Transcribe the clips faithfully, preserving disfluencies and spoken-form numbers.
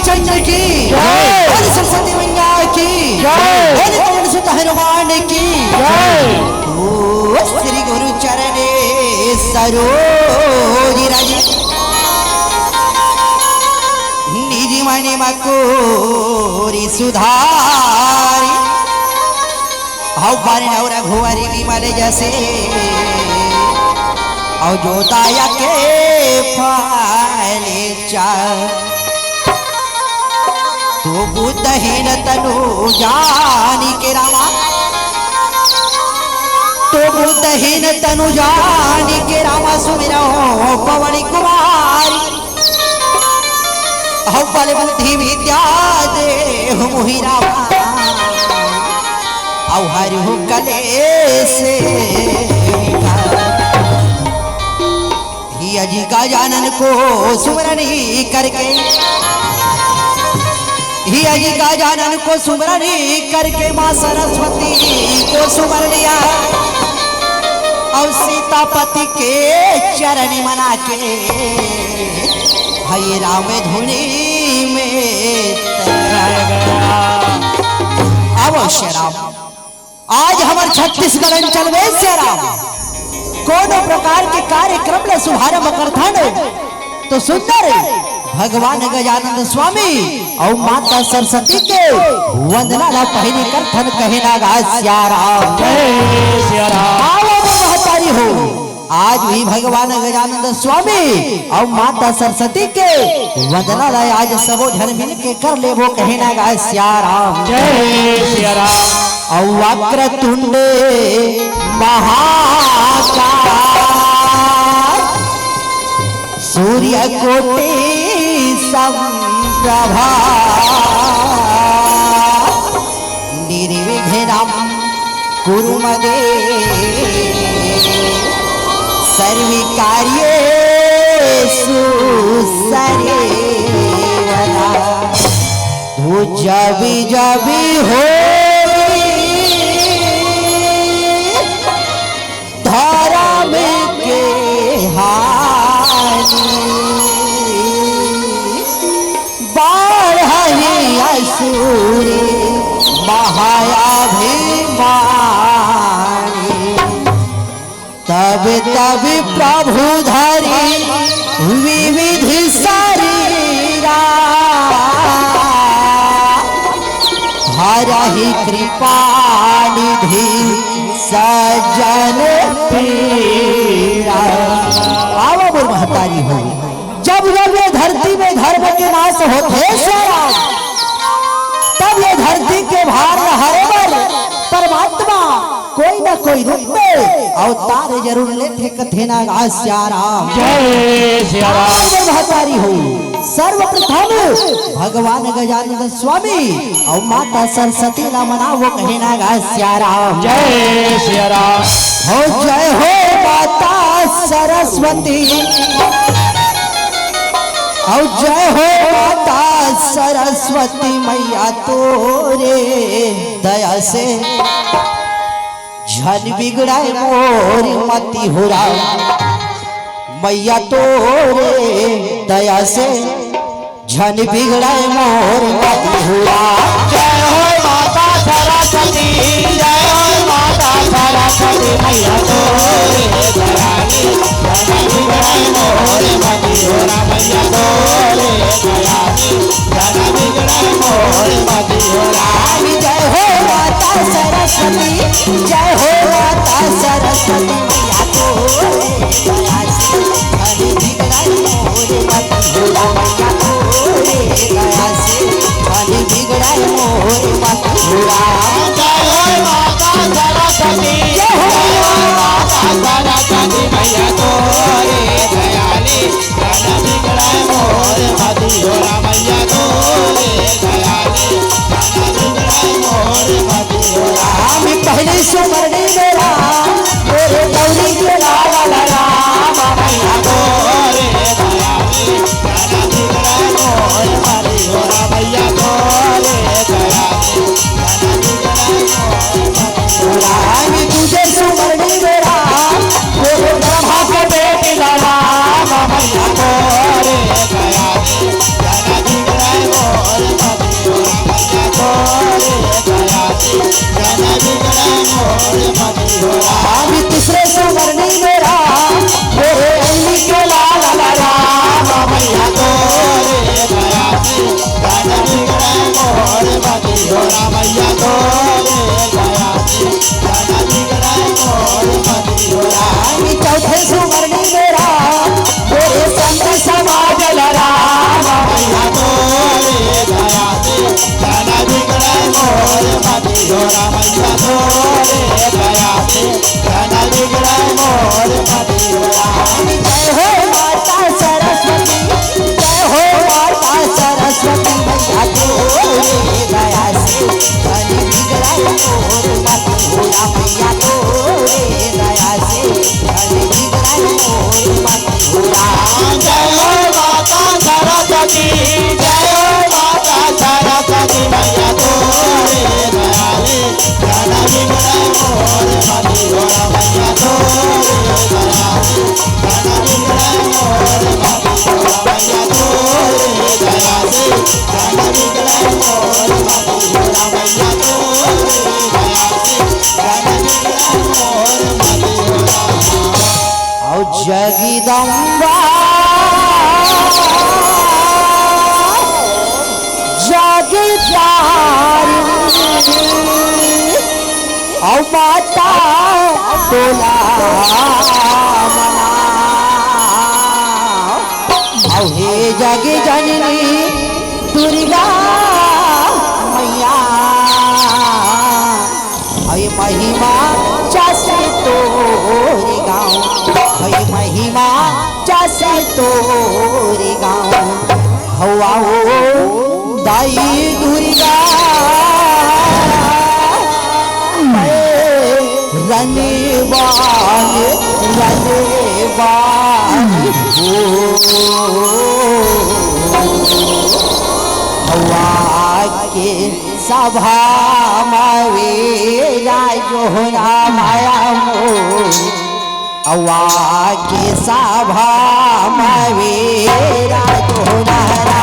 चंद्र की जय। बोल सरस्वती मैया की जय। बोल पवन सुत हनुमान की जय। ओ श्री गुरु चरणे सरोज रज निज मन मकोरि सुधारि। हौ बरनौ रघुवर विमल जसु, अउ जो दायक फल चारि। तो बुद्धहीन तनु जानिके रामा, तो बुद्धहीन तनु जानिके रामा सुमिरौं पवन कुमार। हौ बल बुद्धि विद्या देहु मोहि रामा, अउ हरहु कलेस विकार। हिया जी गजानन को सुमरन करके, हिया जी गजानन को सुमरन करके माँ सरस्वती को सुमर लिया, अउ सीतापति के चरन मना के हई राम धुनी में तैर गया। अवश्य राम, आज हमर छत्तीसगढ़ अंचल में सियाराम कोनो प्रकार के कार्यक्रम ल शुभारंभ करथन तो सुंदर भगवान गजानंद स्वामी अउ माता सरस्वती के वंदना ला पहिली करथन, कहे ना गा सियाराम। जय सियाराम। आवो महतारी हो, आज भी भगवान गजानंद स्वामी अउ माता सरस्वती के वंदना ला आज सबो झन मिल के कर लेबो, कहे ना गा सियाराम। जय सियाराम। अउ वक्रतुंड महाकाय सूर्यकोटि समप्रभा निर्विघ्नं कुरु मे देव सर्वकार्येषु सर्वदा। तू जब जब होई धरम के हानि, बाढ़ही असुर महाअभिमानी। तब तब प्रभु धरी विविध शरीरा, हरहि कृपा निधि सज्जन पीरा। आवा मोर महतारी हो, जब जब ये धरती में धर्म के नाश होथे सियाराम, तब ये धरती के भार ल हरे बर परमात्मा कोई न कोई रूप में अवतार जरूर लेथे, कथे ना गा सियाराम। जय सियाराम। महतारी हो, सर्वप्रथम भगवान गजानन स्वामी अउ माता सरस्वती ला मनावो, कहे ना गा सियाराम। जय सियाराम। हो जय हो माता सरस्वती, अउ जय हो माता सरस्वती मैया तोरे दया से झन बिगड़ाय मोर मति हो राम। मैया तोरे दया से झन बिगड़ाय मोर मति हो राम। जय हो माता सरस्वती, जय हो माता सरस्वती मैया तोरे दया से झन बिगड़ाय मोर मति हो राम। मैया तोरे दया से झन बिगड़ाय मोर मति हो राम। जय हो माता सरस्वती, जय हो माता सरस्वती मैया तोरे दया से झन बिगड़ाय मोर मति हो राम। मैया तोरे दया से झन बिगड़ाय मोर मति हो राम। जय हो माता सरस्वती, जय हो माता सरस्वती। जय माता सरस्वती, जय माता सरस्वती मैया तोरे दया से, ज्ञान विघ्न मोर मति हो मैया तोरे दया से, ज्ञान विघ्न मोर मति हो मैया तोरे दया से, ज्ञान विघ्न मोर मति हो मैया तोरे दया से, ज्ञान विघ्न मोर मति हो। अउ जगदम्बा जगतारिणी, अउ माता तोला मना। अउ हे जग जननी दुर्गा मैया, अउ महिमा जस तोरे गाँव, अउ महिमा जस तोरे गाँव। हवा हो दाई दुर्गा, रनवान, रनवान हो। हवा के सभा मा वेरा जोहरा माया मोर। अवा के सभा मा वेरा जोहरा।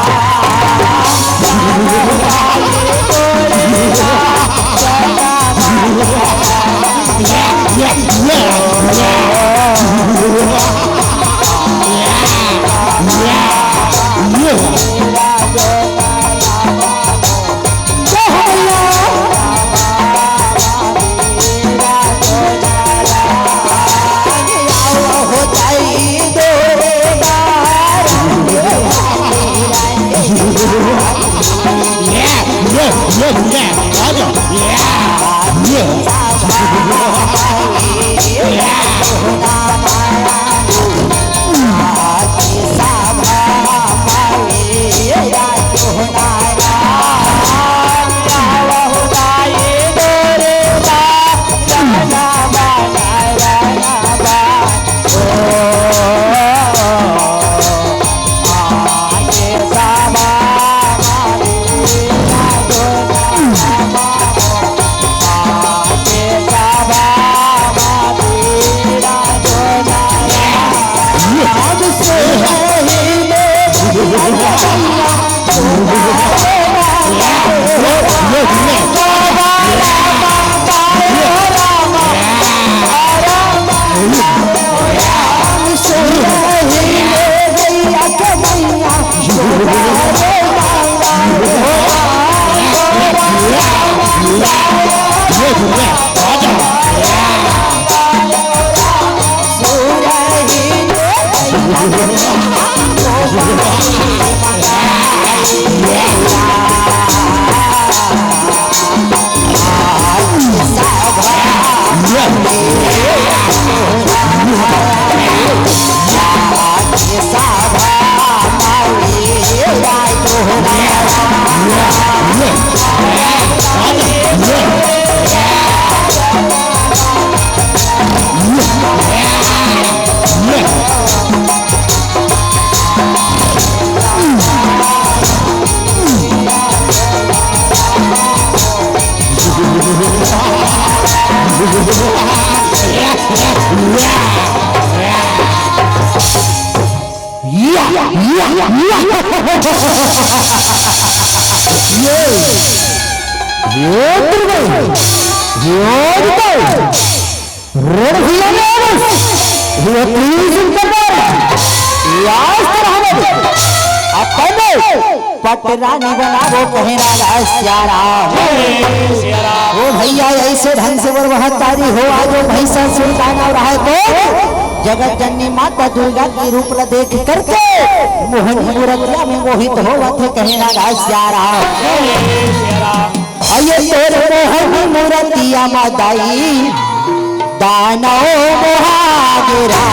या, या, या, या। ये, ये दुर्बल, ये दुर्बल। रणभूमि में ये तीन दिन के बाद, ये आज तो रहमत, अपन पटरानी बनावो कहे राजा सिया राम। ओ भैया, ऐसे ढंग से वर महतारी हो, आज वो महिषासुर का नाम रहा है तो जगत जननी माता दुर्गा के रूप ला देख करके मोहनी मूर्तिया में मोहित होवत हे कहे राजा सिया राम। अये तोर मोहनी मूर्तिया मा दाई दानव मोहागिरा।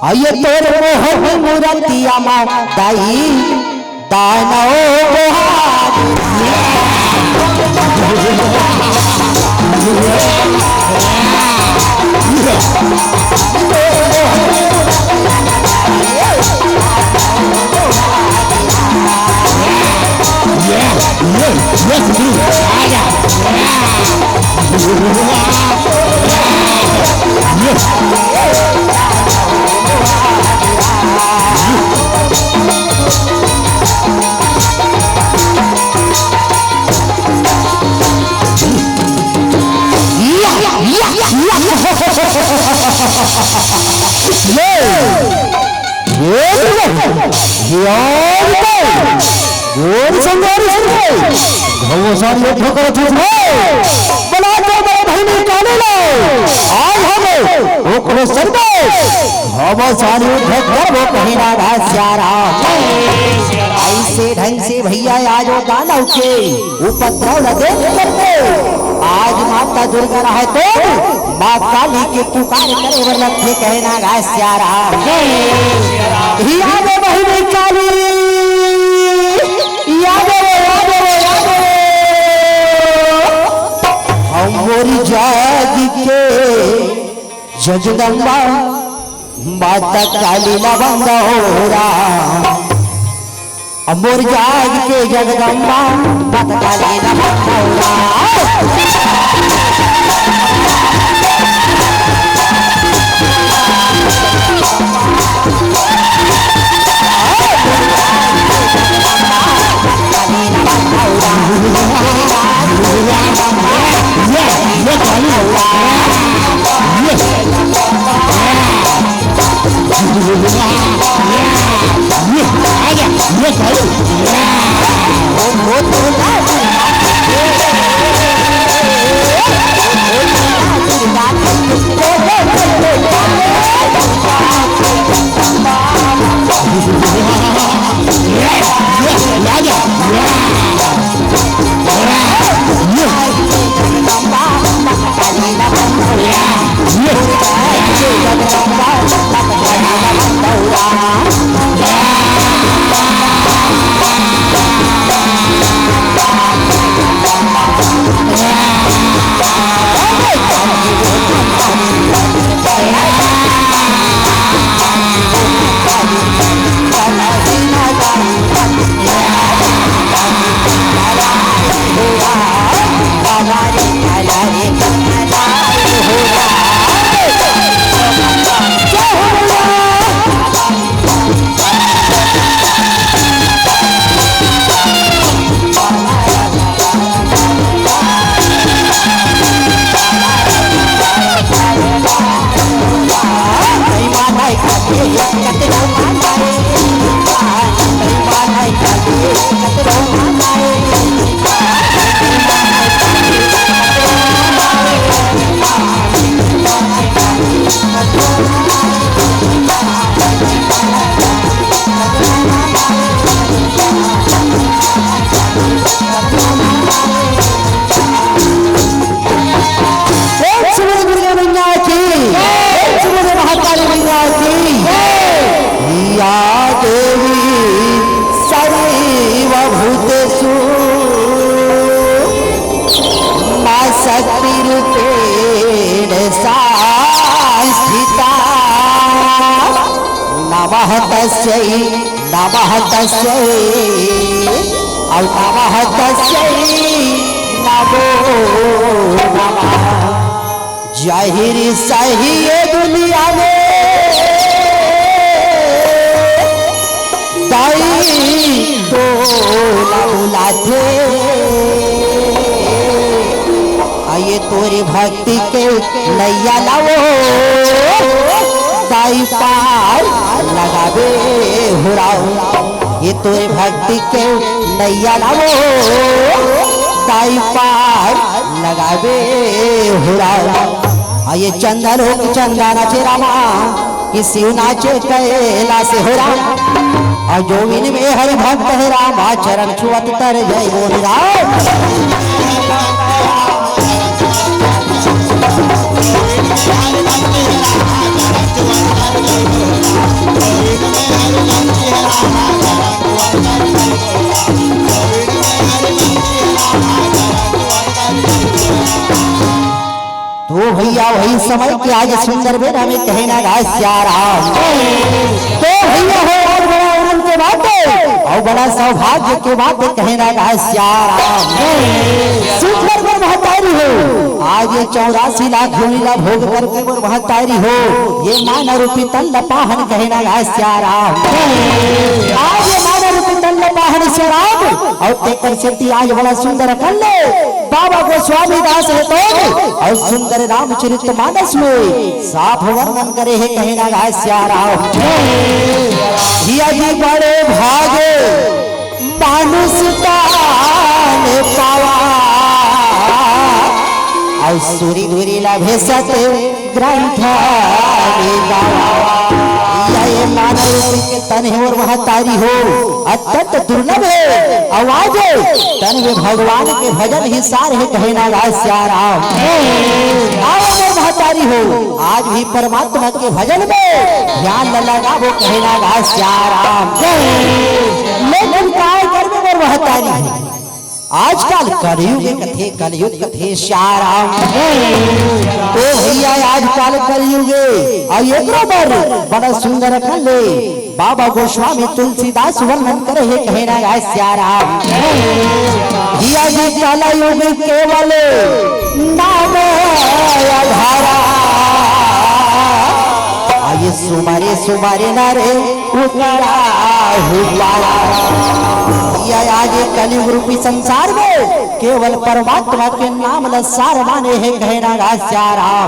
अये तोर मोहनी मूरतिया मा दाई दानव गोहार। ये, ये, ये, ये, ये, और संगवारी संगे घमासान युद्ध करत हस रे। बला के बड़े भाई ने काले ला। आज हम ओकरे संगे घमासान युद्ध करबो कहे नाग स्यारा। अइसे ढंग से भइया आज ओ दानव के उपद्रव ल देख करके आज माता दुर्गा राहय तो माँ काली के पुकार करे बर लगथे कहे नाग स्यारा। या दे बहिनी काली, या दे रे, या दे रे, या दे रे। अउ मोर जाग के जगदम्बा माता काली ला बंदा हो राम। अउ मोर जाग के जगदम्बा माता काली ला बंदा हो राम। प्रेम से बोलो दुर्गा मैया की, प्रेम से बोलो महाकाली मैया की। या देवी सर्वभूतेषु माँ शक्ति रूपेण संस्थिता। नमः तस्यै, नमः तस्यै, अउ नमः तस्यै, नमो नमः। जाहिर सही ये दुनिया में दाई तो ना बुलाथे। आ ये तोरे भक्ति के नैया लावो। दाई पार लगाबे हो राम, ये तोरे भक्ति के नैया ना वो, दाई पार लगाबे हो राम। आ ये चंदा लोक चंदा नाचे रामा, कि शिव नाचे कैलाश हो राम। और जो इनमें हरि भक्त है रामा, चरण छुअत तर जय बोल राम। तो भैया वही समय के आज सुंदर बेरा में कहे ना गा सिया राम। तो भैया हो आज बड़ा आनंद के बात है और बड़ा सौभाग्य के बात है कहे ना गा सिया राम। सुंदर बर महतारी हो आज ये चौरासी लाख योनि ला भोग करके बर महतारी हो ये मानव रूपी तन ला पाहन कहे ना गा सिया राम। आज ये मानव रूपी तन ला पाहन सिया राम और तेकर सेती आज बड़ा सुंदर अकन ले बाबा गोस्वामी दास हे तो अउ सुंदर रामचरित मानस में साफ वर्णन करे हे कहे ना गा सिया राम। हिया जी बड़े भागे मानुष तन पावा अउ सूरी दूरी ला भेसत ग्रंथ में गावा। या ये मानव रूपी के तन हे और महतारी हो, अत्यंत दुर्लभ हे। आवाज हे, तन में भगवान के भजन ही सार हे, कहे ना गा सिया राम। आओ मोर महतारी हो, आज भी परमात्मा के भजन में ध्यान न लगाबो, कहे ना गा सिया राम। लेकिन काय करबे मोर महतारी हो, आजकल कलयुग कथे, कलयुग कथे सिया राम। ओ भैया, आजकल कलयुग हे, अउ एकरो बर बड़ा सुंदर अकन ले बाबा गोस्वामी तुलसीदास वर्णन करे हे, कहे ना गा सिया राम। हिया जी कलयुग केवल नाम आधारा, आये सुमरे सुमरे नर उतरा हुआ। या आज ये कलयुग रूपी संसार में केवल परमात्मा के नाम ल सार माने हे, कहे ना गा सिया राम।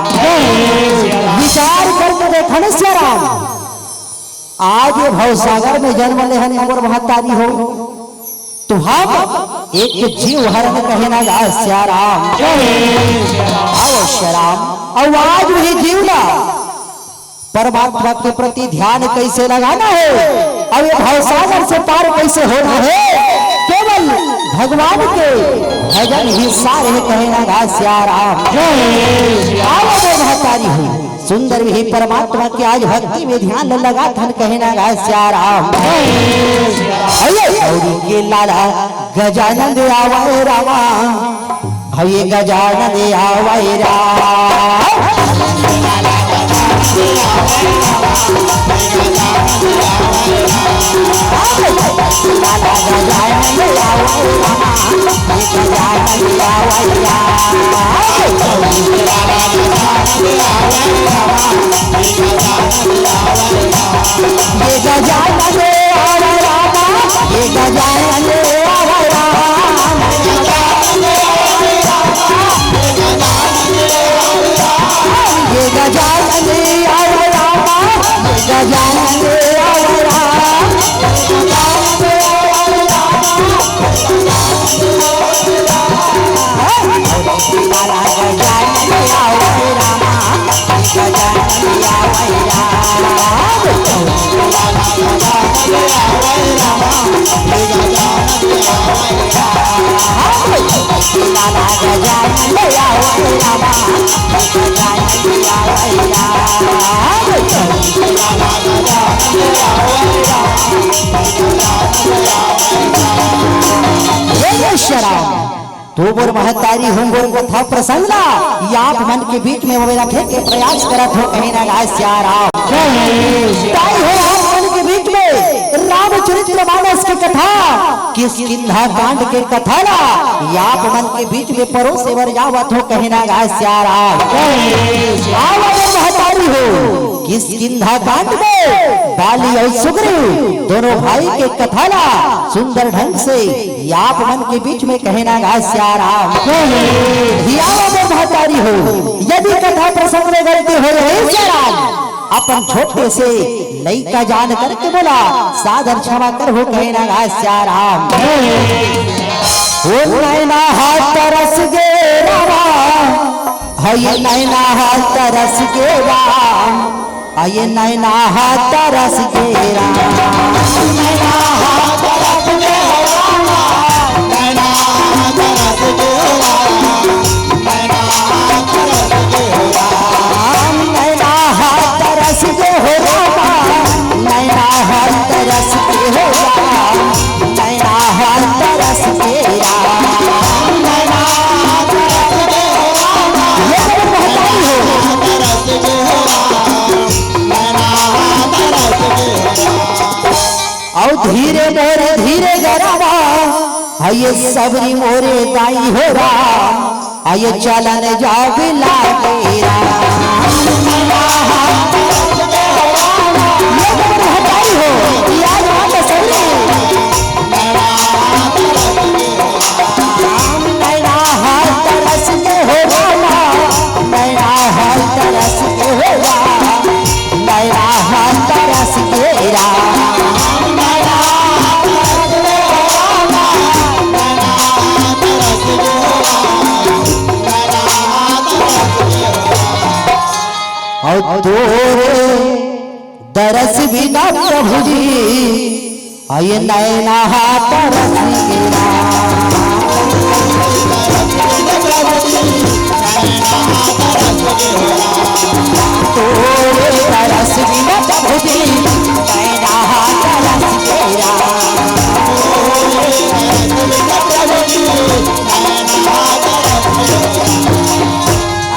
विचार करके देखन सिया राम, आज ये भवसागर में जन्म ले हन मोर महतारी हो, तो हम एक जीव हरन कहे ना गा सिया राम। अवश्य राम, अउ आज भी जीव ला परमात्मा के प्रति ध्यान कैसे लगाना हे, अउ ये भवसागर से पार कैसे होना हे, केवल भगवान के भजन ही सार हे, कहे ना गा सिया राम। आओ रे महतारी हो, सुंदर ही परमात्मा के आज भक्ति में ध्यान लगाथन, कहे ना गा सिया राम। अये गौरी के लाला गजानन आवे रामा, हवे गजानन आवे राम। ये गजानन आवे रामा, ये गजानन आवे रामा। ये गजानन आवे रामा, ये गजानन आवे रामा। जय श्री राम। तो मोर महतारी हो मोर कथा प्रसंग ला, ये आप मन के बीच में अवे रखे के प्रयास करत हो, कहे ना गा सिया राम। ताई हो आप मन के बीच में रामचरित्र मानस के कथा, किष्किंधा कांड के कथा ला, ये आप मन के बीच में परोसे बर जावत हो, कहे ना गा सिया राम। आओ मोर महतारी हो, किष्किंधा कांड में बाली अउ सुग्रीव दोनों भाई के कथा ला सुंदर ढंग से ये आप मन के बीच में कहे ना गा सिया राम। हियावा मोर महतारी हो, यदि कथा प्रसंग में गलती हो रही सिया राम, अपन छोटे से लइका जान करके बोला, सादर क्षमा करहू कहे ना गा सियाराम। ओ नैना हा तरस गे रामा, हई नैना हा तरस गे राम, हई नैना हा तरस गे राम। अउ धीरे मोरे धीरे गरावा, हई सबरी मोरे दाई हो राम, हई चलन जाबे लागे राम। ये तो बड़ी महतारी हो, ये आज बात है सबरी। अउ तोरे दरस बिना प्रभु जी, अउ ये नैना हा तरस गे राम। तोरे दरस बिना प्रभु जी, नैना हा तरस गे राम।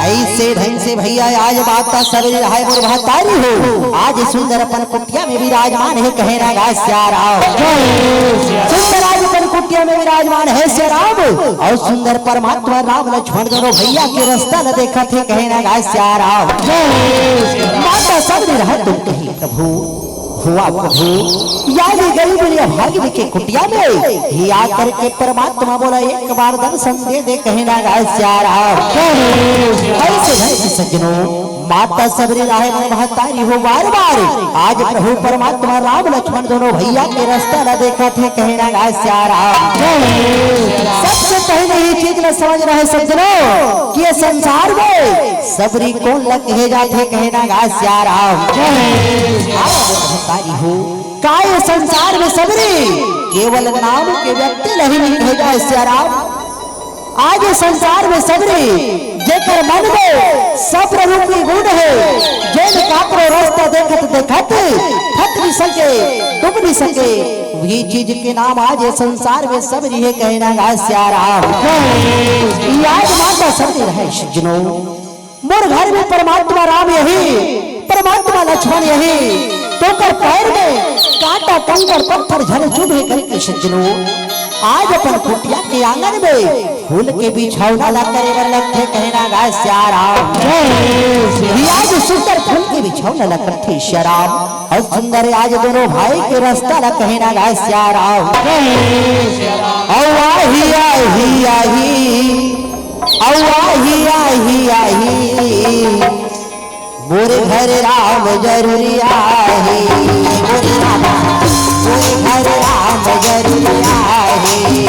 अइसे ढंग से भइया आज माता सबरी राहय मोर महतारी हो, आज सुंदर अपन कुटिया में विराजमान हे, कहे ना गा सियाराम। सुंदर आज अपन कुटिया में विराजमान हे सियाराम, अउ सुंदर परमात्मा राम लक्ष्मण दोनों भइया के रस्ता ल देखत हे, कहे ना गा सियाराम। माता सबरी राहय तुम कही प्रभु, हुआ प्रभु, या ये गरीब या भागिन के कुटिया में ही आकर के परमात्मा बोला, एक बार दर्शन दे दे, कहे ना गा सियाराम। अइसे ढंग से सज्जनों, माता सबरी राहय मोर महतारी हो, बार बार आज प्रभु परमात्मा राम लक्ष्मण दोनों भइया के रस्ता ल देखत हे, कहे ना गा सियाराम। सबसे पहले ये चीज ल समझना हे सज्जनों कि ये संसार में सबरी कोन ल कहे जाथे, कहे ना गा सियाराम। महतारी हो, का ये संसार में सबरी केवल नाम के व्यक्ति ल ही नइ कहे जाय सियाराम। आज ये संसार में सबरी जेकर मन में सब्र रूपी गुण हे, जेन काकरो रस्ता देखत देखत थक नइ सके, डूब नइ सके, उही चीज के नाम आज ये संसार में सबरी हे, कहे ना गा सियाराम। ये आज माता सबरी राहय सज्जनों। मोर घर में परमात्मा राम यही, परमात्मा लक्ष्मण यही, तोकर पैर में कांटा कंकर पत्थर झन चुभे कहिके सज्जनों, आज अपन कुटिया के आंगन में फूल के बिछौना ला करे बर लगथे, कहे ना गा सियाराम। ये आज सुंदर फूल के बिछौना ला करथे सियाराम, अउ सुंदर आज दोनों भाई के रस्ता ला कहे ना गा सियाराम। अउ आही, आही, आही। अउ आही, आही, आही, मोरे घर राम जरूरी आही, मोरे राम, मोरे घर राम जरूरी आही।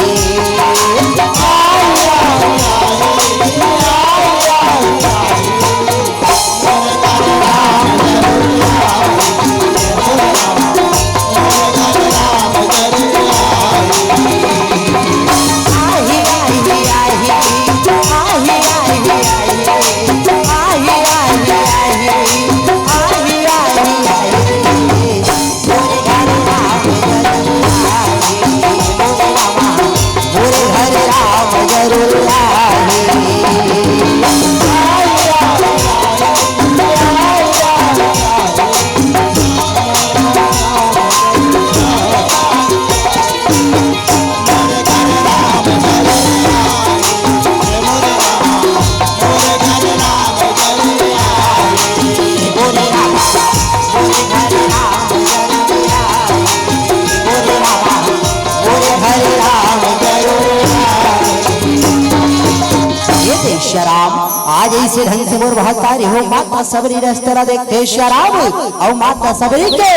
श्याम, आज अइसे ढंग से मोर महतारी हो, माता सबरी रस्ता ला देखथे श्याम, अउ माता सबरी के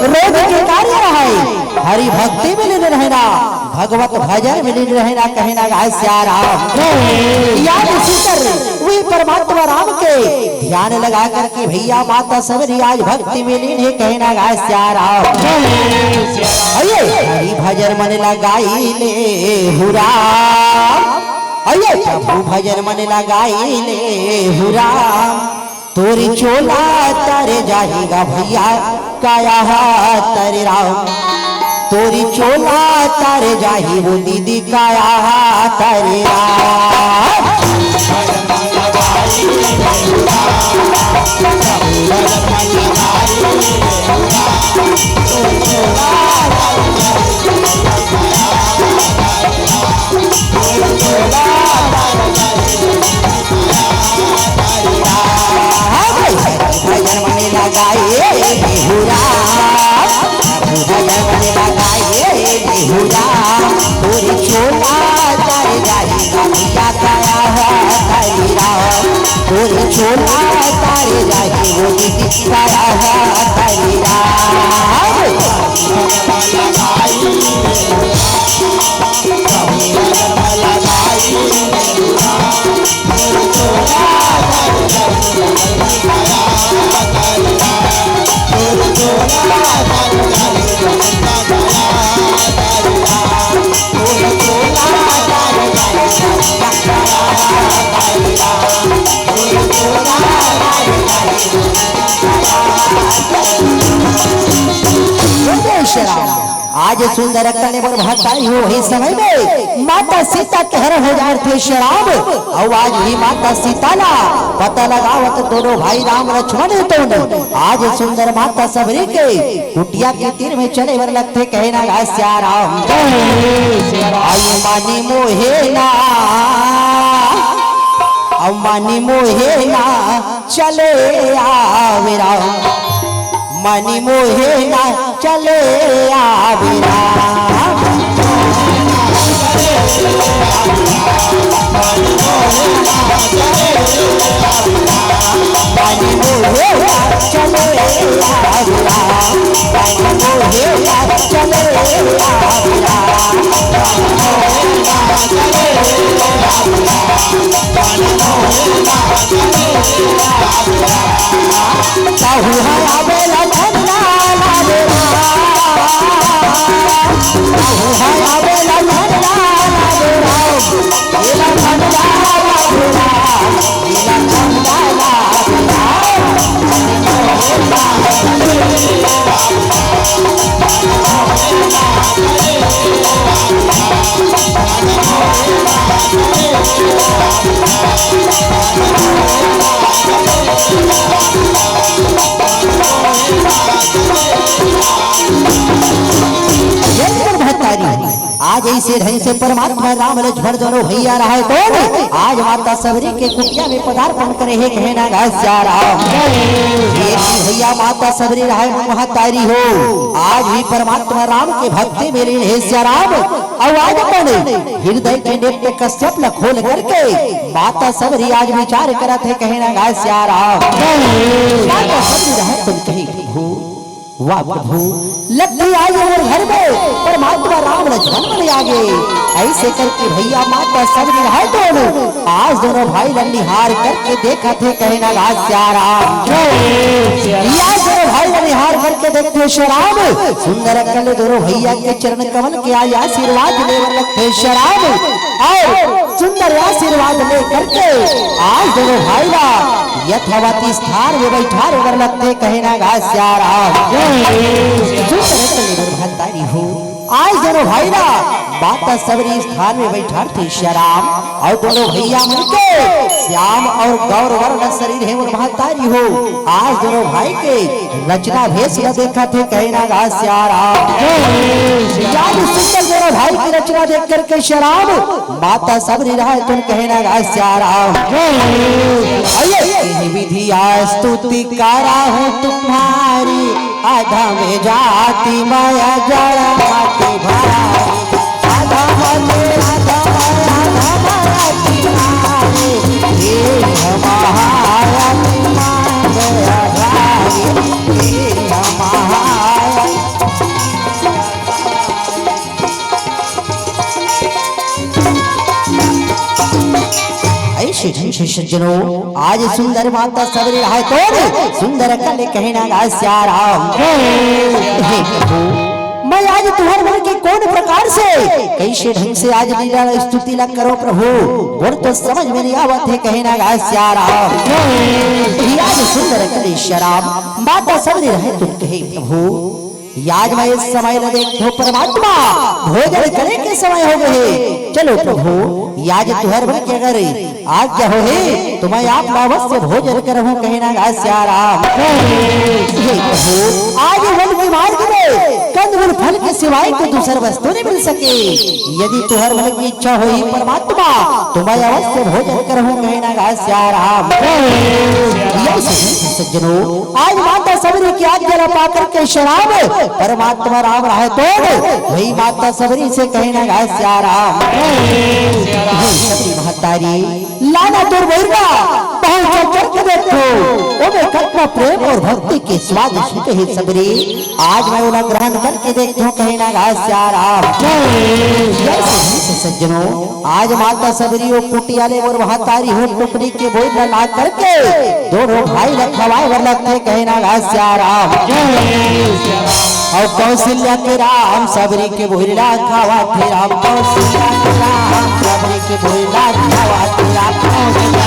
रोज के कार्य रहय, हरि भक्ति में लीन रहना, भगवत भजन में लीन रहना, कहना गा श्याम। याद सुंदर वही परमात्मा राम के ध्यान लगा करके भैया माता सबरी आज भक्ति में लीन हे, कहना गा श्याम। अये हरि भजन मन लगाई ले हुरा। अये प्रभु भजन मन लगाई ले हुरा। तोरी चोला तर जाही गा भैया, काया हा तर राम। तोरी चोला तर जाही वो दीदी, काया हा तर राम। भजन मन लगाए बिहुरा, भजन मन लगाए बिहुरा। तोरी चोला तर जाही गा भैया, काया हा तर राम। तोरी चोला तर जाही वो दीदी, काया हा तर राम। आज सुंदर कने बर भताई हो ही समय में माता सीता के हरण हो जाथे श्याम। अउ आज ही माता सीता ला पता लगावत दोनों भाई राम लक्ष्मण हे तो आज सुंदर माता सबरी के कुटिया के तीर में चले बर लगथे, कहना गा श्याम। आई मानी मोहे ना, अउ मानी मोहे ना चले आवे राम। मानी मोहे ना चले आवे राम। मानी मोहे ना चले आवे राम। मानी मोहे ना चले आवे राम। ताहू है आवेला ठंडा लागे राम। ताहू है आवेला ठंडा लागे राम। एला ठंडा लागे राम। एला ठंडा लागे राम। जय गुरु भतारी। आज अइसे ढंग से परमात्मा राम लक्ष्मण दोनों भैया रहय तो आज माता सबरी के कुटिया में पदार्पण करे हे, कहना गा श्याम। ये भी भैया माता सबरी रहय महतारी हो, आज भी परमात्मा राम के भक्ति में लीन हे श्याम। अउ आज अपन हृदय के नेत्र कश्यप ल खोल करके माता सबरी आज विचार करत हे, कहना गा श्याम। माता सबरी रहय तो कही, प्रभु, वाह प्रभु, लगथे आज मोर घर में परमात्मा राम लक्ष्मण मन आ गे। अइसे करके भैया माता सबरी रहय तो आज दोनों भाई ल निहार करके देखत हे, कहना गा श्याम। आज दोनों भाई ल निहार करके देखथे श्याम। सुंदर अकन ले दोनों भैया के चरण कमल के आज आशीर्वाद लेबर लगथे श्याम। अउ सुंदर आशीर्वाद ले करके आज दोनों भाई ला यथावत स्थान में बैठारे बर लगथे, कहना गा श्याम। सुंदर अकन ले दोनों भतारी हो, आज दोनों भाई ला माता सबरी स्थान में बैठारथे श्याम। अउ दोनों भैया मन के श्याम अउ गौर वर्ण शरीर हे मोर महतारी हो। आज दोनों भाई के रचना भेष ल देखत हे, कहना गा श्याम। आज सुंदर दोनों भाई की रचना देख करके श्याम माता सबरी रहय तो कहना गा श्याम। अये विधिया स्तुति करा हूँ तुम्हारी, अधम जाति मय जड़ मति भारी। अधम ते अधम, अधम अति भारी। ऐसे ढंग से सज्जनों, आज सुंदर माता सबरी रहय तोर सुंदर अकल ले कहे ना गा सियाराम। हे प्रभु, मैं आज तुहर मन के कौन प्रकार से, कैसे ढंग से आज लीला स्तुति ला करो प्रभु, मोर तो समझ में नहीं आवत हे कहे ना गा सियाराम। हे आज सुंदर अकल ले सियाराम, माता सबरी रहय तोर कहे प्रभु, आज मैं इस समय ल देखथों परमात्मा, भोजन करे के समय हो गए हे। चलो प्रभु, आज तुहर मन के अगर आज्ञा होही, तो मैं आप ला अवश्य भोजन करहूँ कहे ना गा सियाराम। हे प्रभु, आज वन के मार्ग में कंदमूल फल के सिवाय कोई दूसर वस्तु नहीं मिल सके। यदि तुहर मन की इच्छा होही परमात्मा, तो मैं अवश्य भोजन करहूँ कहे ना गा सियाराम। ऐसे सज्जनों, आज माता सबरी के आज्ञा ला पाकर के सियाराम, परमात्मा राम रहय तोर, वही माता सबरी से कहे ना गा सियाराम। हे सबरी महतारी, लाना तोर बहिरवा, बहुत चल चल के देखो, ओमे कतना प्रेम और भक्ति के स्वाद छिपे हे सबरी, आज मैं ओला ग्रहण करके देखथों कहे ना गा सियाराम। ऐसे सज्जनों, आज माता सबरी ओ कुटिया ले मोर महतारी हो टुकड़ी के बोइर ला ला करके दोनों भाई ला खवाए बर लगथे कहे ना गा सियाराम। अउ कौशल्या के राम सबरी के बोइर ला खवाथे राम, कौशल्या के राम सबरी के बोइर ला खवाथे राम, कौशल्या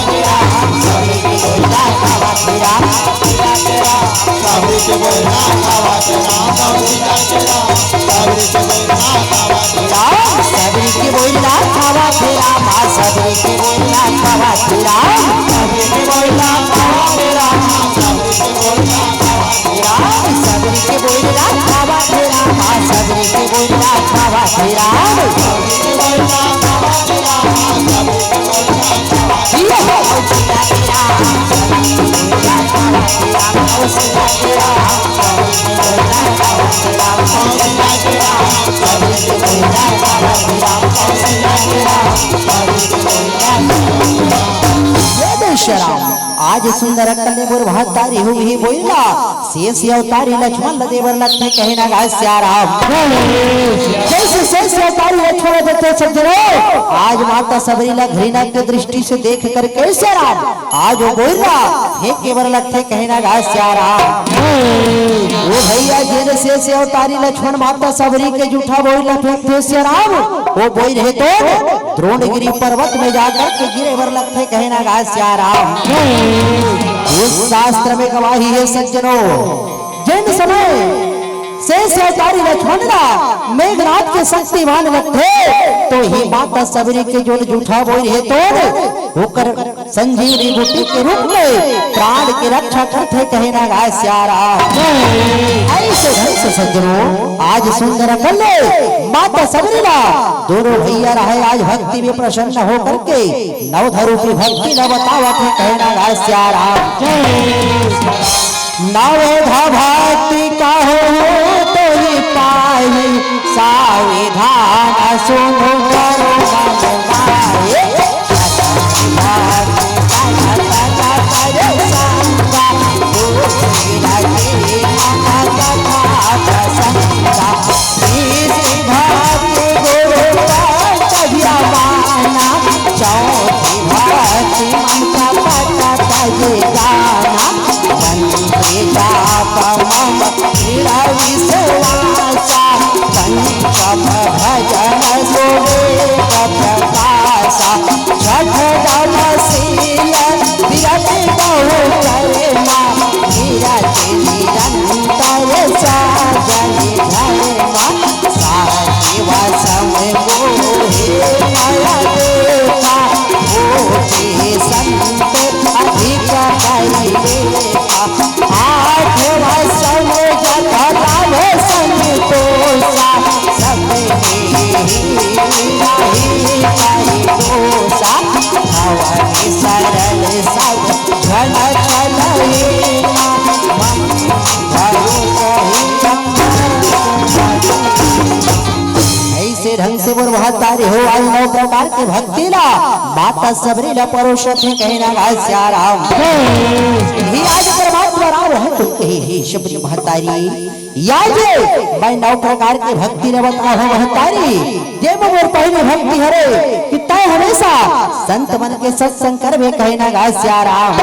के राम सबरी के बोइर ला खवाथे राम, कौशल्या के राम सबरी के बोइर ला खवाथे राम। सबरी के बोइर ला खावा थे राम, सबरी के बोइर ला खावा थे राम, सबरी के बोइर ला खावा थे राम, सबरी के बोइर ला खावा थे राम, सबरी के बोइर ला खावा थे राम, सबरी के बोइर ला खावा थे राम, सबरी के बोइर ला खावा थे राम। ये दे सियाराम, आज सुंदर अकल ले मोर महतारी हो ही बोइर ला, शेष अवतारी लक्ष्मण ला देबर लगथे कहे ना गा सियाराम। जैसे शेष अवतारी लक्ष्मण देथे सज्जनों, आज माता सबरी ला घृणा के दृष्टि से देख करके सियाराम, आज ओ बोइर ला फेंके बर लगथे कहे ना गा सियाराम। ओ भैया, जेन शेष अवतारी लक्ष्मण माता सबरी के जूठा बोइर ला फेंकथे सियाराम, ओ बोइर हे तो द्रोणगिरी पर्वत में जाकर के गिरे बर लगथे कहे ना गा सियाराम। उस शास्त्र में गवाही हे सज्जनों, जेन समय शेष अवतारी लक्ष्मण ला मेघनाथ के शक्तिमान लगथे, तो ही माता सबरी के जोन जूठा बोइर हे तो ओकर संजीवनी बूटी के रूप में प्राण के रक्षा करथे कहे ना गा सियाराम। ऐसे ढंग से सज्जनों, आज सुंदर अकल ले माता सबरी ला दोनों भैया रहय आज भक्ति में प्रसन्न होकर के नवधा रूपी भक्ति ला बतावत हे कहे ना गा सियाराम। नवधा भक्ति कहो तो ही पाही, सावधान सुनो करो मन माही। ऐसे ढंग से मोर महतारी हो आज नौ प्रकार के भक्ति ला माता सबरी ला परोसत हे कहे ना गा सियाराम। हे आज परमात्मा राम है तो हे, हे सबरी महतारी, या जे मैं नौ प्रकार के भक्ति ला बताहूँ महतारी, जे मोर पहले भक्ति हरे कि तैं हमेशा संत मन के सत्संग करबे, कहे ना गा सिया राम।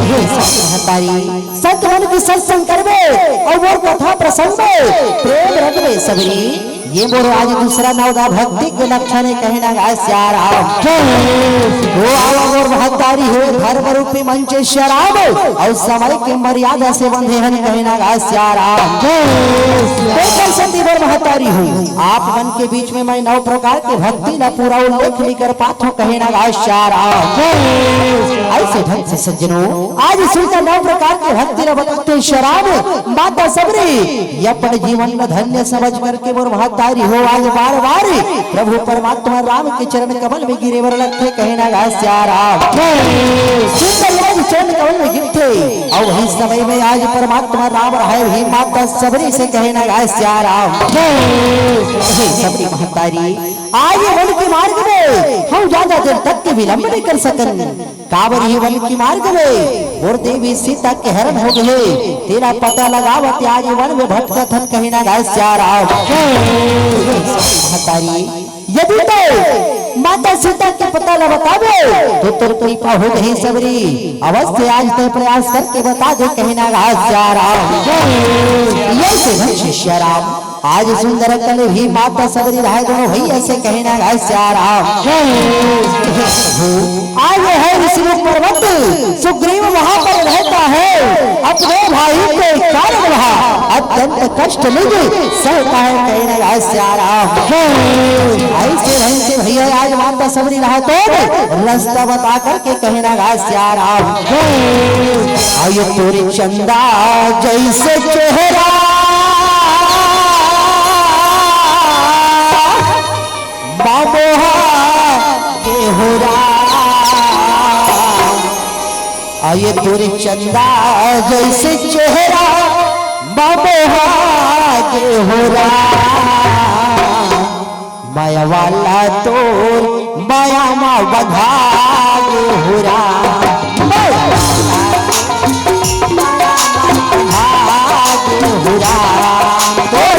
हे संत महतारी, संत मन के सत्संग करबे अउ मोर कथा प्रसंग में प्रेम रखबे सबरी। ये मोर आज दूसरा नवदा भक्ति के लक्षण हे, कहे ना गा सिया राम। ओ आवा मोर महतारी हे धर्म रूपी मंच सिया राम, अउ समय के मर्यादा से बंधे हन, कहे ना गा सिया राम। तो कइसे मोर महतारी हो, आप मन के बीच में मैं नौ प्रकार के भक्ति ला पूरा उल्लेख नइ कर पाथों, कहे ना गा सिया राम। अइसे ढंग से सज्जनों, आज सुनकर नौ प्रकार के भक्ति ला बताथे सिया राम, माता सबरी ये अपन जीवन ला धन्य समझ करके मोर महतारी हो आज बार बार प्रभु परमात्मा राम के चरण कमल में गिरे बर लगथे, कहे ना गा सिया राम। सुंदर आज चरण कमल में गिरथे, अउ वही समय में आज परमात्मा राम रहे भी माता सबरी से कहे ना गा सिया राम। हे सबरी महतारी, आज ये वन के मार्ग में हम ज्यादा देर तक के विलंब नइ कर सकन। काबर ये वन के मार्ग में मोर देवी सीता के हरण हो गे, तेला पता लगावत आज ये वन में भटकत हन, कहे ना गा सिया राम। हे सबरी महतारी, यदि तैं माता सीता के पता ला बताबे, तो तोर कृपा हो जाही सबरी। अवश्य आज तैं प्रयास करके बता दे, कहे ना गा सिया राम। अइसे ढंग से सिया राम, आज सुंदर कल भी माता सबरी रहे दोनों भैया से, कहे ना गा सिया राम। आज है ऋषिमुख पर्वत, सुग्रीव वहाँ पर रहता है, अपने भाई के कारण वहाँ अत्यंत कष्ट निज सहता है, कहे ना गा सिया राम। अइसे ढंग से भैया आज माता सबरी रहे तो रस्ता बता करके, कहे ना गा सिया राम। अउ ये तोर चंदा जइसे चेहरा बाबोहा के हो राम। अउ ये तोर चंदा जइसे चेहरा बाबोहा के हो राम। मया वाला तोर मया मा बंधा गे हो राम। मया वाला तोर मया मा बंधा गे हो राम। तोर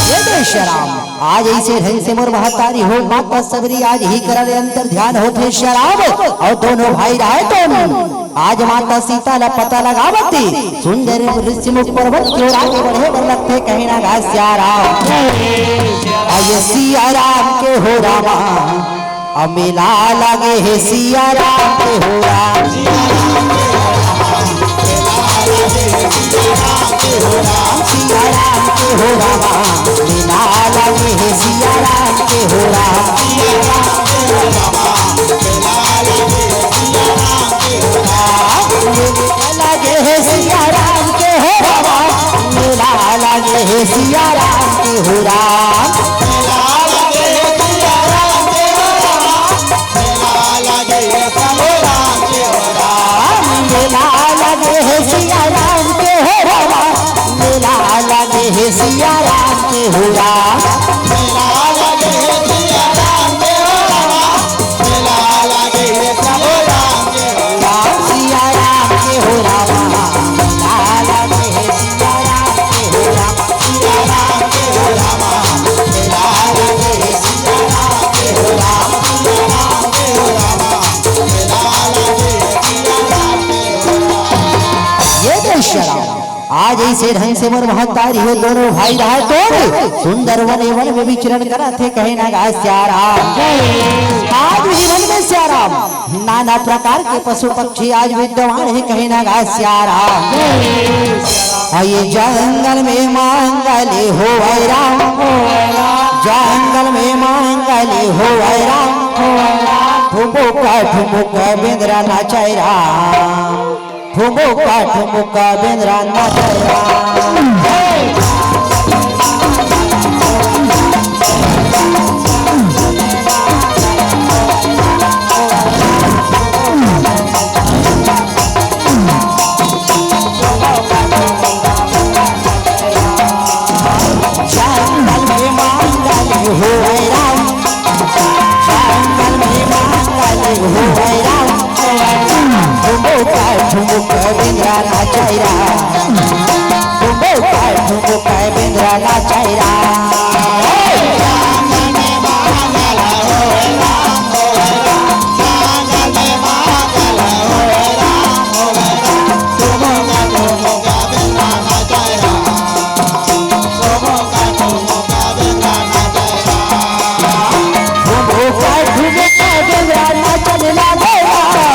हे दे सिया राम, आज अइसे ढंग से मोर महतारी हो माता सबरी आज ही करा ले अंतर ध्यान होथे सिया राम, अउ दोनों भाई रहे तो आज माता सीता ला पता लगावत सुंदर ऋषि मुख पर्वत के ओर आगे बढ़े बर लगथे, कहे ना गा सिया राम। अउ ये सिया राम के हो रामा, अउ मेला लगे हे सिया राम के हो राम। सिया राम के हो राम, मेला लगे हे सिया राम के हो राम। सिया राम के हो राम, मेला लगे हे सिया राम के हो राम। सिया राम के हो राम, मेला लगे हे सिया राम के हो राम। मेला लगे हे सिया राम के हो राम, मेला लगे हे सिया राम के हो राम। मेला लगे हे सिया राम के हो राम, मेला लगे हे सिया राम के हो राम। मेला लगे हे सिया राम के हो राम, मेला लगे हे सिया राम के हो राम। मेला लगे हे सिया राम के हो राम, मेला लगे हे सिया राम के हो राम। सिया राम के हो राम, मेला लगे हे सिया राम के हो राम। सिया राम के से ढंग से मोर महतारी हो, दोनों भाई रहा तो सुंदर वने वन में विचरण करत हे, कहे ना गा सियाराम। आज भी वन में सियाराम, नाना प्रकार के पशु पक्षी आज विद्यमान हे, कहे ना गा सियाराम। और ये जंगल में मंगल होवै राम, जंगल में मंगल होवै राम, ठुमुक ठुमुक बेंदरा नाचै राम। ठुमुक ठुमुक बेंदरा नाचै राम। जंगल में मंगल होवै राम, जंगल में मंगल होवै राम। ठुमुक ठुमुक बेंदरा नाचै राम, ठुमुक ठुमुक बेंदरा नाचै राम। ठुमुक ठुमुक बेंदरा नाचन लागे राम।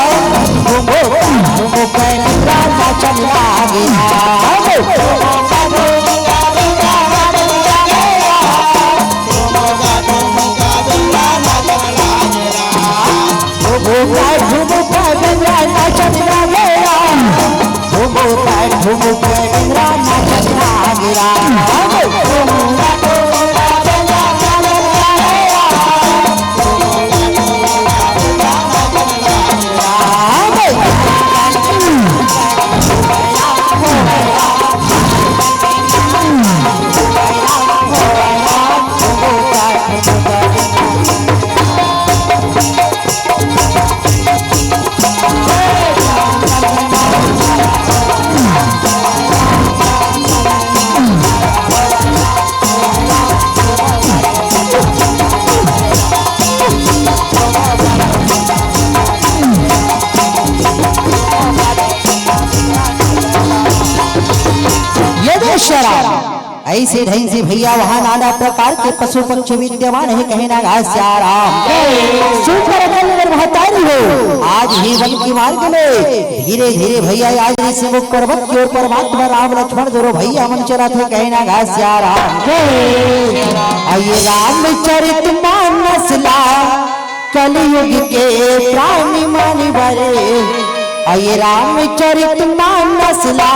ठुमुक ठुमुक बेंदरा नाचन लागे राम। ठुमुक ठुमुक बेंदरा नाचन लागे राम। ठुमुक ठुमुक बेंदरा नाचन लागे राम। ये दे सियाराम। ऐसे ढंग से भैया वहाँ नाना प्रकार के पशु पक्षी विद्यमान हे, कहे ना गा सियाराम। सुंदर अकल अगर महतारी हो, आज ही वन के मार्ग में धीरे धीरे भैया आज ऋषि मुख पर्वत की ओर परमात्मा राम लक्ष्मण दोनों भैया मन चलत हे, कहे ना गा सियाराम। आइए रामचरित मानस ला कलयुग के प्राणी मानी बरे। आइए रामचरित मानस ला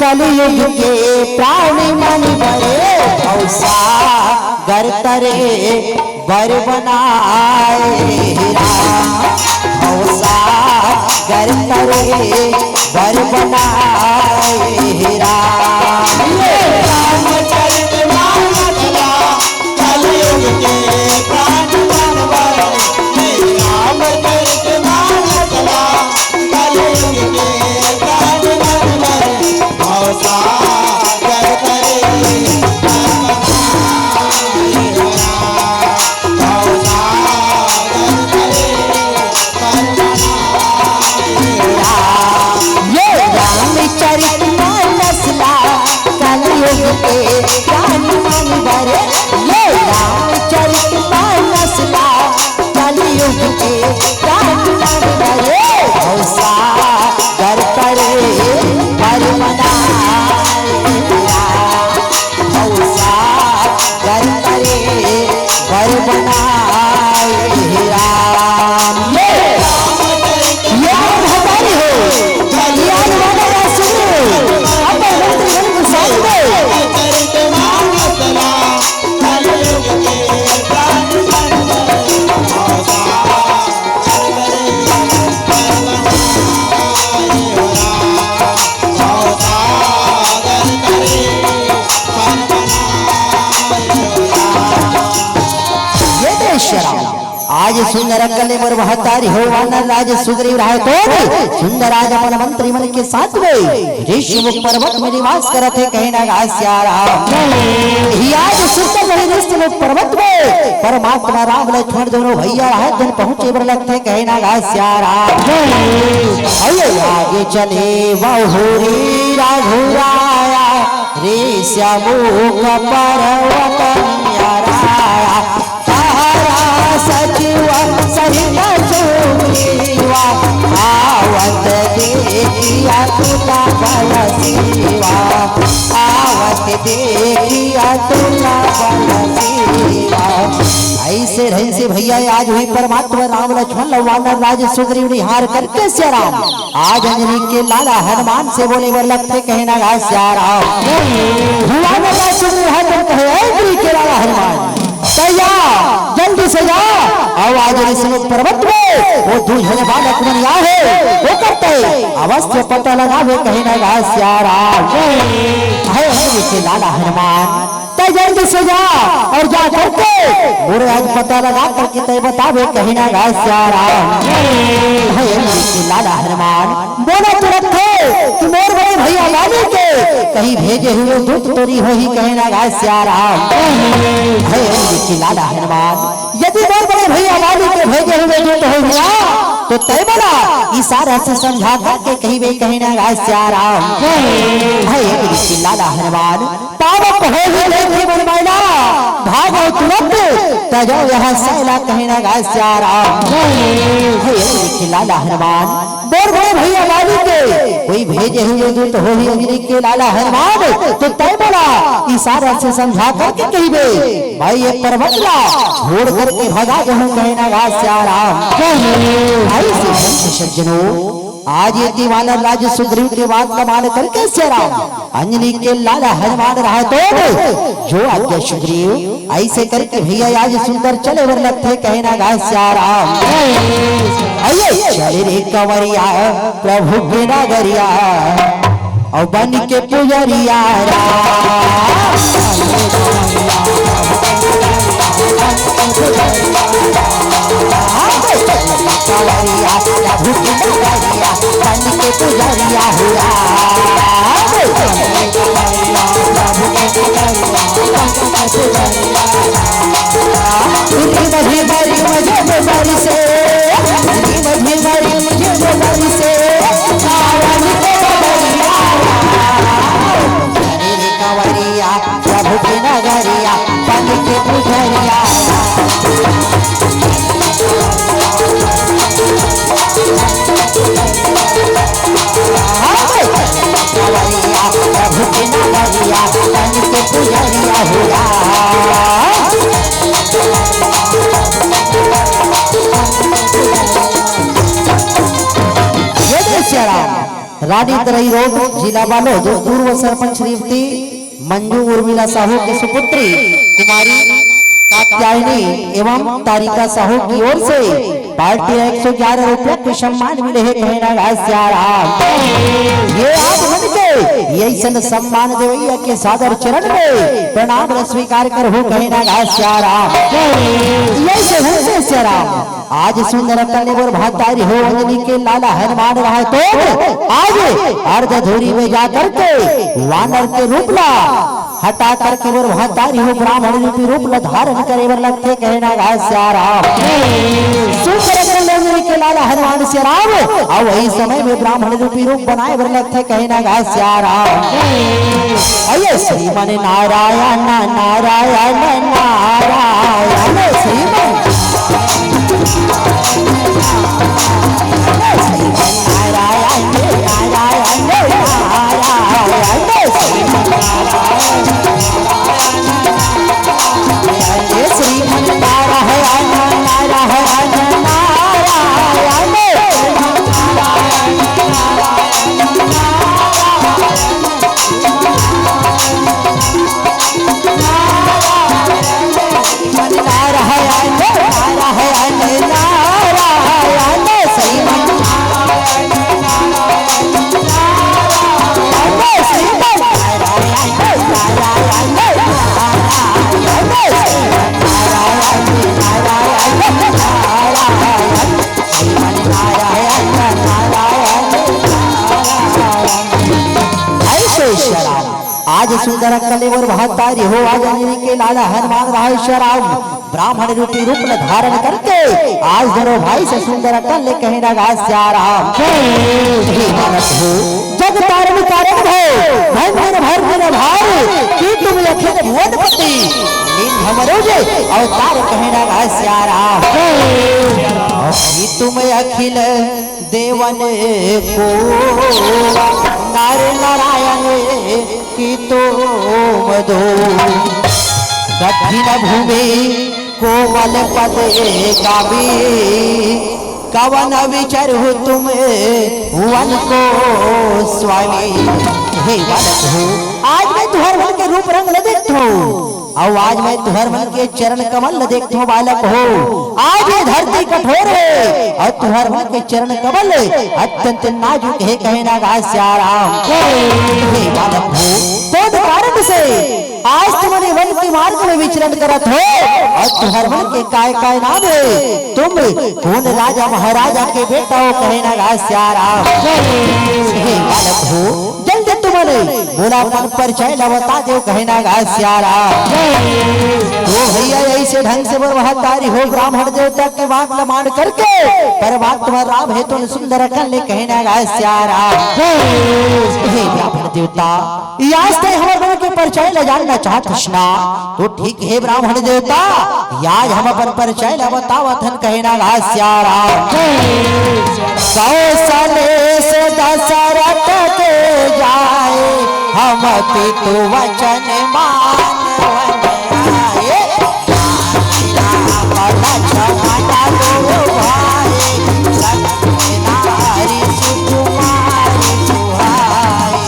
कलयुग के प्राणी मानी बरे। औ सागर तरे बर बनाए राम, औ सागर तरे बर बनाए राम। ये रामचरित मानस ला कलयुग के प्राण बनवाए, हे राम चरित मानस ला, कलयुग के प्राण बनवाए, भव सागर तरे, भव सागर तरे। ये रामचरित मानस ला कलयुग के प्राण मानी बरे। ये रामचरित मानस ला कलयुग के प्राण मानी बरे। भव सागर तरे बर बनाए राम। भव सागर तरे बर बनाए राम। ये, ये महतारी हो, ये आज वाला सुनो, अपन मंत्री मन के साथ में। ये दे सियाराम। आज सुंदर अकल ले मोर महतारी हो, वानर राज सुग्रीव रहे तो सुंदर आज अपन मंत्री मन के साथ में ऋषि मुख पर्वत में निवास करत हे, कहे ना गा सियाराम। ही आज सुंदर रहे ऋषि मुख पर्वत में परमात्मा राम लक्ष्मण दोनों भैया रहे, दिन पहुंचे बर लगथे, कहे ना गा सियाराम। अये आगे चले बहुरी रघुराया, रे श्यामो का पर्वत नियराया, तहरा सचिव सहित सुग्रीवा, आवत देखिया तुला बल सेवा, आवत देखिया तुला बल सेवा। ऐसे रहन से भैया आज हुई परमात्मा राम लक्ष्मण लवानर राज सुग्रीव निहार करके सिया राम आज अंजनी के लाला हनुमान से बोले बर लगथे, कहे ना गा सिया राम। हुआ ना गा सुन रहा तो कहे, "ए अंजनी के लाला हनुमान, तैया जल्दी से जा, अउ आज ऋषि पर्वत में वो दू झन बालक मन आहे, वो करते अवश्य पता लगावे," कहे ना गा सिया राम। हे अंजनी के लाला हनुमान, तै जल्दी से जा और जा करके मोर आज पता लगा करके तै बतावे, कहे ना गा सिया राम। हे अंजनी के लाला हनुमान, बोला तो रखे कि मोर बड़े भैया वाली के कहीं भेजे हुए दूत तो नहीं होही, कहे ना गा सिया राम। हे अंजनी के लाला हनुमान, यदि मोर बड़े भैया वाली के भेजे हुए दूत होही ना, तो तै बोला इशारा से समझा करके कहिबे, कहे ना गा सिया राम। हे अंजनी के लाला हनुमान, पावक होही देखे मन मैना, भागो तुरंत तजो यह सैला, कहे ना गा सिया राम। हे अंजनी के लाला हनुमान, मोर बड़े भैया वाली के कोई भेजे हुए दूत होही अंजनी के लाला हनुमान, तो तै बोला इशारा से समझा करके कहिबे, मैं ये पर्वत ला छोड़ करके भगा जाहूं, कहे ना गा सिया राम। भाई से सच्चे सज्जनों, आज ये दीवानर राज सुग्रीव के बात का मान करके सिया राम अंजनी के लाला हनुमान रहा तो जो आज्ञा सुग्रीव, ऐसे करके भैया आज सुंदर चले बर लगथे, कहे ना गा सिया राम। आइए चले रे कंवरिया प्रभु के नगरिया, और बन के पुजरिया राम। कंवरिया प्रभु के नगरिया, बन के पुजरिया हो राम। रिम झिम रिम झिम बरसे, रिम झिम रिम झिम बरसे, सावन के बदरिया। अरे रे कंवरिया, प्रभु के नगरिया, बन के पुजरिया। कंवरिया, प्रभु के नगरिया, बन के पुजरिया हो राम। ये दे सिया राम। रानी तराई रोड, जिला बालोद, पूर्व सरपंच श्रीमती मंजू उर्मिला साहू की सुपुत्री कुमारी कात्यायनी एवं तारिका साहू की ओर से पार्टी एक सौ ग्यारह रुपया के सम्मान मिले हे, कहे ना गा सिया राम। ये आप मन के ये ऐसन सम्मान देवैया के सादर चरण में प्रणाम स्वीकार करहु, कहे ना गा सिया राम। ये से हो से सिया राम। आज सुंदर कलेवर भतारी हो अंजनी के लाला हनुमान रहा तो आज अर्ध धूरी में जा करके वानर के रूप ला हटा करके बर भतारी हो ब्राह्मण रूपी रूप ला धारण करे बर लगथे, कहे ना गा सिया राम। सुंदर कलेवर के लाला हनुमान सिया राम, और वही समय में ब्राह्मण रूपी रूप बनाए बर लगथे, कहे ना गा सिया राम। अये श्रीमन नारायण नारायण नारायण श्रीमन नारायण नारायण नारायण श्रीमन नारायण नारायण नारायण। आज सुंदर कलेवर भतारी हो, आज अंजनी के लाला हनुमान राय सिया राम। ब्राह्मण रूपी रूप ल धारण करके आज दोनों भाई से सुंदर अकन ले कहे ना गा सियाराम। हे मानस हो, जग तारण कारण भव, भंजन भर दिन भार, कि तुम अखिल भुवनपति, लीन हमरो जे अवतार कहे ना गा सियाराम। कि तुम अखिल देवन को नर नारायण कि तुम दो। कठिन भूमि कोमल पद गामी, कवन विचरहु तुम वन को स्वामी। हे बालक हो, आज मैं तुहर मन के रूप रंग ल देखथों, अउ आज मैं तुहर मन के चरण कमल ल देखथों बालक हो। आज ये धरती कठोर हे अउ तुहर मन के चरण कमल अत्यंत नाजुक हे कहे ना गा सियाराम। हे बालक हो, कौन कारण से आज तुमन ये वन के मार्ग में विचरण करत हो अउ तुहर मन के काय काय नाम हे? तुम कौन राजा महाराजा के बेटा हो कहे ना गा सियाराम। हे बालक हो, जल्दी तुमन मोला अपन परिचय ला बता देव कहे ना गा सियाराम। तो भैया, ऐसे ढंग से मोर महतारी हो ब्राह्मण देवता के बात ला मान करके परमात्मा राम हे तो सुंदर अकन ले कहे ना गा सियाराम। हे ब्राह्मण देवता, आज तैं हमर मन के परिचय ला जानना चाहत हस ना, तो ठीक हे ब्राह्मण देवता, आज हम अपन परिचय ला बतावत हन कहे ना गा सियाराम। कौशलेश दशरथ के जाए हम पितु वचन मानवन आए। राम लक्ष्मण दो भाई, संग नारी सुकुमारी सुहाई।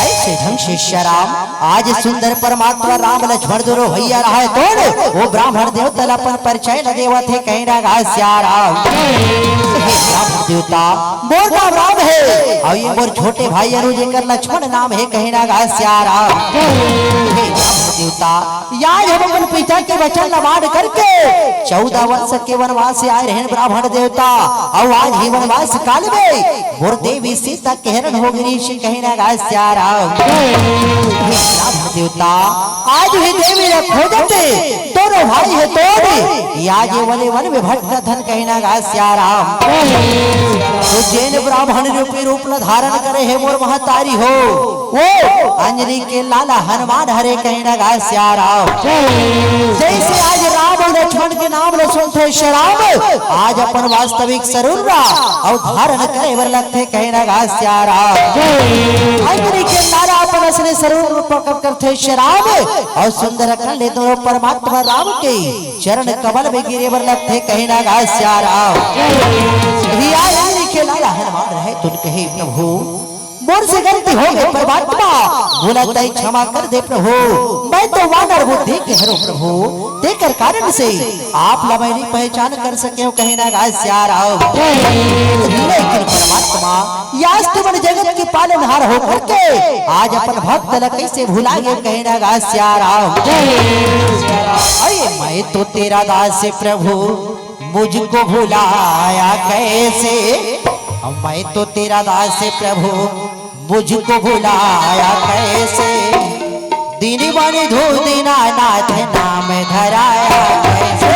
ऐसे ढंग से सियाराम आज सुंदर परमात्मा राम लक्ष्मण दोनों भैया रहा है तोड़, वो ब्राह्मण देवता ला अपन परिचय ला देवत हे कहे ना गा सियाराम। हे ब्राह्मण देवता, मोर नाम राम हे, अउ ये मोर छोटे भाई अनु जेकर लक्ष्मण नाम हे कहे ना गा सियाराम। हे ब्राह्मण देवता, आज हम अपन पिता के वचन ला मान करके चौदह वर्ष के वनवास से आए रहेन ब्राह्मण देवता, अउ आज ही वनवास काल में मोर देवी सीता के हरण हो गिस कहे ना गा सियाराम। हे ब्राह्मण देवता, आज ही देवी ला खोजत दोनों भाई हे तोड़, आज ये वने वन में भटकत हन कहे ना गा सियाराम। तो जेन ब्राह्मण रूपी रूप ला धारण करे हे मोर महतारी हो, वो अंजनी के लाला हनुमान हरे कहे ना गा सियाराम। जैसे आज राम अउ लक्ष्मण के नाम ल सुनथे सियाराम, आज अपन वास्तविक स्वरूप ला अउ धारण करे बर लगथे कहे ना गा सियाराम। अंजनी के लाला अपन असली स्वरूप पकड़ करथे सियाराम अउ सुंदर अकन ले दोनों परमात्मा राम के चरण कमल में गिरे बर लगथे कहे ना गा सियाराम। भैया अंजनी के लाला हनुमान रहे तुन कहे प्रभु मोर से गलती हो गे परमात्मा, मोला तैं क्षमा कर दे प्रभु। मैं तो वानर बुद्धि के हरों प्रभु, तेकर कारण से आप ला मैं नइ पहचान कर सकेंव कहे ना गा सियाराम। लेकिन परमात्मा, आज तुमन जगत के पालनहार हो करके आज अपन भक्त ला कैसे भुला गेव कहे ना गा सियाराम। अरे मैं तो तेरा दास प्रभु, मुझको भुलाया कैसे? मैं तो तेरा दास प्रभु, मुझको भुलाया कैसे? दीन बंधु दीनानाथ नाम धराया कैसे?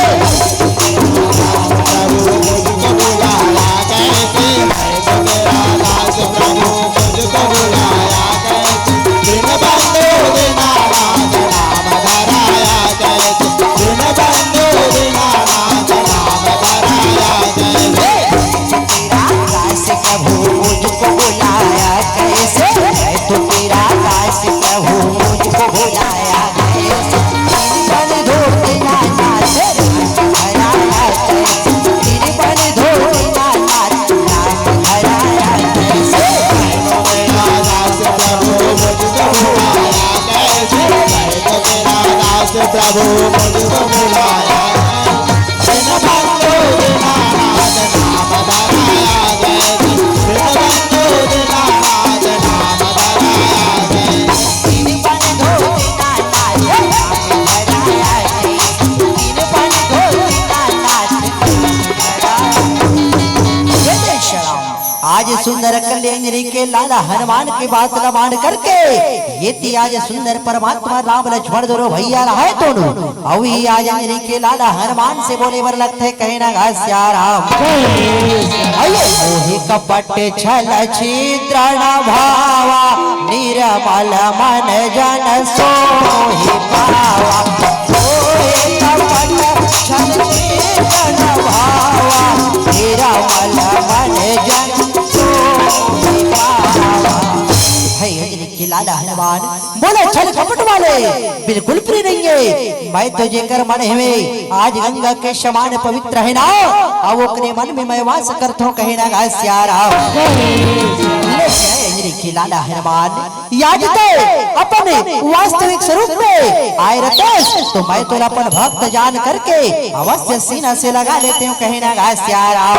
प्रभु मुझको भुलाया कैसे? मैं तो तेरा दास प्रभु, मुझको भुलाया कैसे? दीन बंधु दीनानाथ नाम धराया कैसे? दीन बंधु दीनानाथ नाम धराया कैसे? तेरा दास प्रभु मुझको बुलाया कैसे? मैं तो तेरा दास प्रभु मुझको बुलाया कैसे? दीन बंधु दीनानाथ नाम धराया कैसे? दीन बंधु दीनानाथ नाम धराया कैसे? मैं तो तेरा दास प्रभु मुझको बुलाया कैसे? मैं तो तेरा दास प्रभु मुझको बुलाया कैसे? आज सुंदर कल्याण अंजनी के लाला हनुमान के बात ल मान करके ये ती आज सुंदर परमात्मा राम लक्ष्मण दोनों भैया रहे दोनों। अउ ये आज अंजनी के लाला हनुमान से बोले बर लगथे, कहे ना गा सिया राम। आइए। मोहि कपट छल छिद्र न भावा, निर्मल मन जन सोहि पावा। मोहि कपट छल छिद्र न भावा, निर्मल मन जन सोहि पावा। हे अंजनी के लाला हनुमान, मोला छल कपट वाले बिल्कुल प्रिय नहीं है। मैं तो जेकर मन हवे, आज गंगा के समान पवित्र है ना, अउ ओकरे मन में मैं वास करथों, कहे ना गा सिया राम। ले अंजनी के लाला हनुमान, आज ते अपन वास्तविक स्वरूप में आए रतेस, तो मैं तोला अपन भक्त जान करके अवश्य सीना से लगा लेते हूँ, कहे ना गा सिया राम।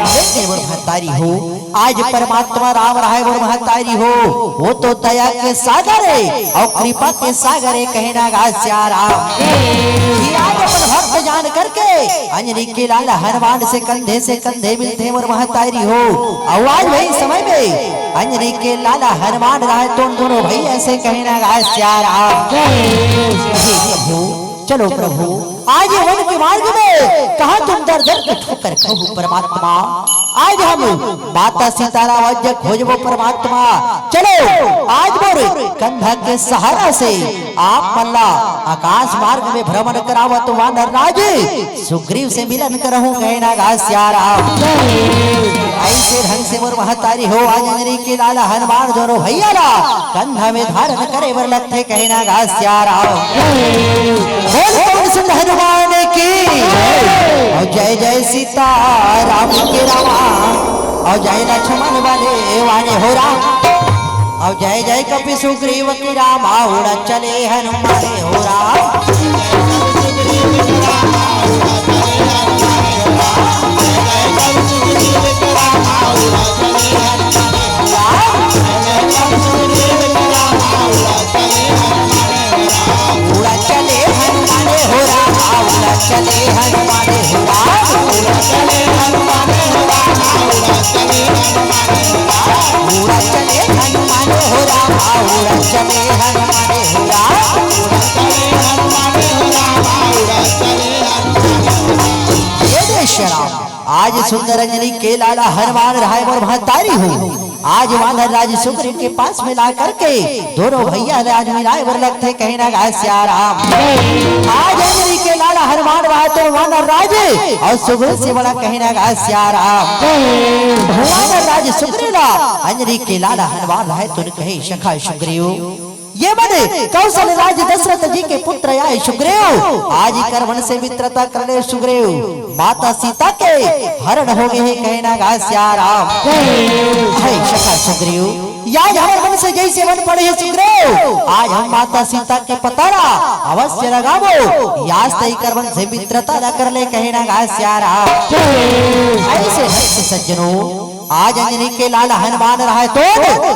लेकिन मोर महतारी हो, आज परमात्मा राम रहे मोर महतारी हो, वो तो दया के सागर है अउ कृपा के सागर है, कहे ना गा सिया राम। कि आज अपन भक्त जान करके अंजनी के लाला हनुमान से कंधे से कंधे मिलथे मोर महतारी हो। अउ आज वही समय में अंजनी के लाला हनुमान रहे तो उन दोनों भैया से कहे ना गा सिया राम। हे प्रभु, चलो प्रभु, आज ये वन के मार्ग में कहाँ तुम दर दर के ठोकर खाहू परमात्मा। आज हम माता सीता ला अवश्य खोजबो परमात्मा। चलो आज मोर कंधा के सहारा से आप मन ला आकाश मार्ग में भ्रमण करावत वानर राज सुग्रीव से मिलन करहूँ, कहे ना गा सिया राम। ऐसे ढंग से मोर महतारी हो, आज अंजनी के लाला हनुमान दोनों भैया ला कंधा में धारण करे बर लगथे, कहे ना गा सिया राम। बोल पवन सुत हनुमान की, अउ जय जय सीता राम के रामा, अउ जय लक्ष्मण बले वाले हो राम, अउ जय जय कपि सुग्रीव की रामा, उड़ चले हनुमान हो राम। उड़ा चले हनुमान हो राम, उड़ा चले हनुमान हो राम, उड़ा चले हनुमान हो राम, उड़ा चले हनुमान हो राम, उड़ा चले हनुमान हो राम। ये दे श्री राम, आज सुंदर अंजनी के लाला हनुमान रहाय मोर महतारी हो। आज वानर राज सुग्रीव के पास में ला करके दोनों भैया ला आज मिलाय बर लगथे, कहे ना गा सिया राम। आज अंजनी के लाला हनुमान रहाय तो वानर राज अउ सुग्रीव से बड़ा, कहे ना गा सिया राम। वानर राज सुग्रीव ला अंजनी के लाला हनुमान रहाय तो कहे, सखा सुग्रीव, ये मन कौशल राज दशरथ जी के पुत्र आय सुग्रीव, आज इकर मन से मित्रता कर ले सुग्रीव, माता सीता के हरण हो गे हे, कहे ना गा सिया राम। हे सखा सुग्रीव, आज हमर मन से जैसे मन पड़े हे सुग्रीव, आज हम माता सीता के पता ला अवश्य लगाबो, आज तैं इकर मन से मित्रता ला कर ले, कहे ना गा सिया राम। ऐसे ढंग से सज्जनों, आज अंजनी के लाल हनुमान रहाय तो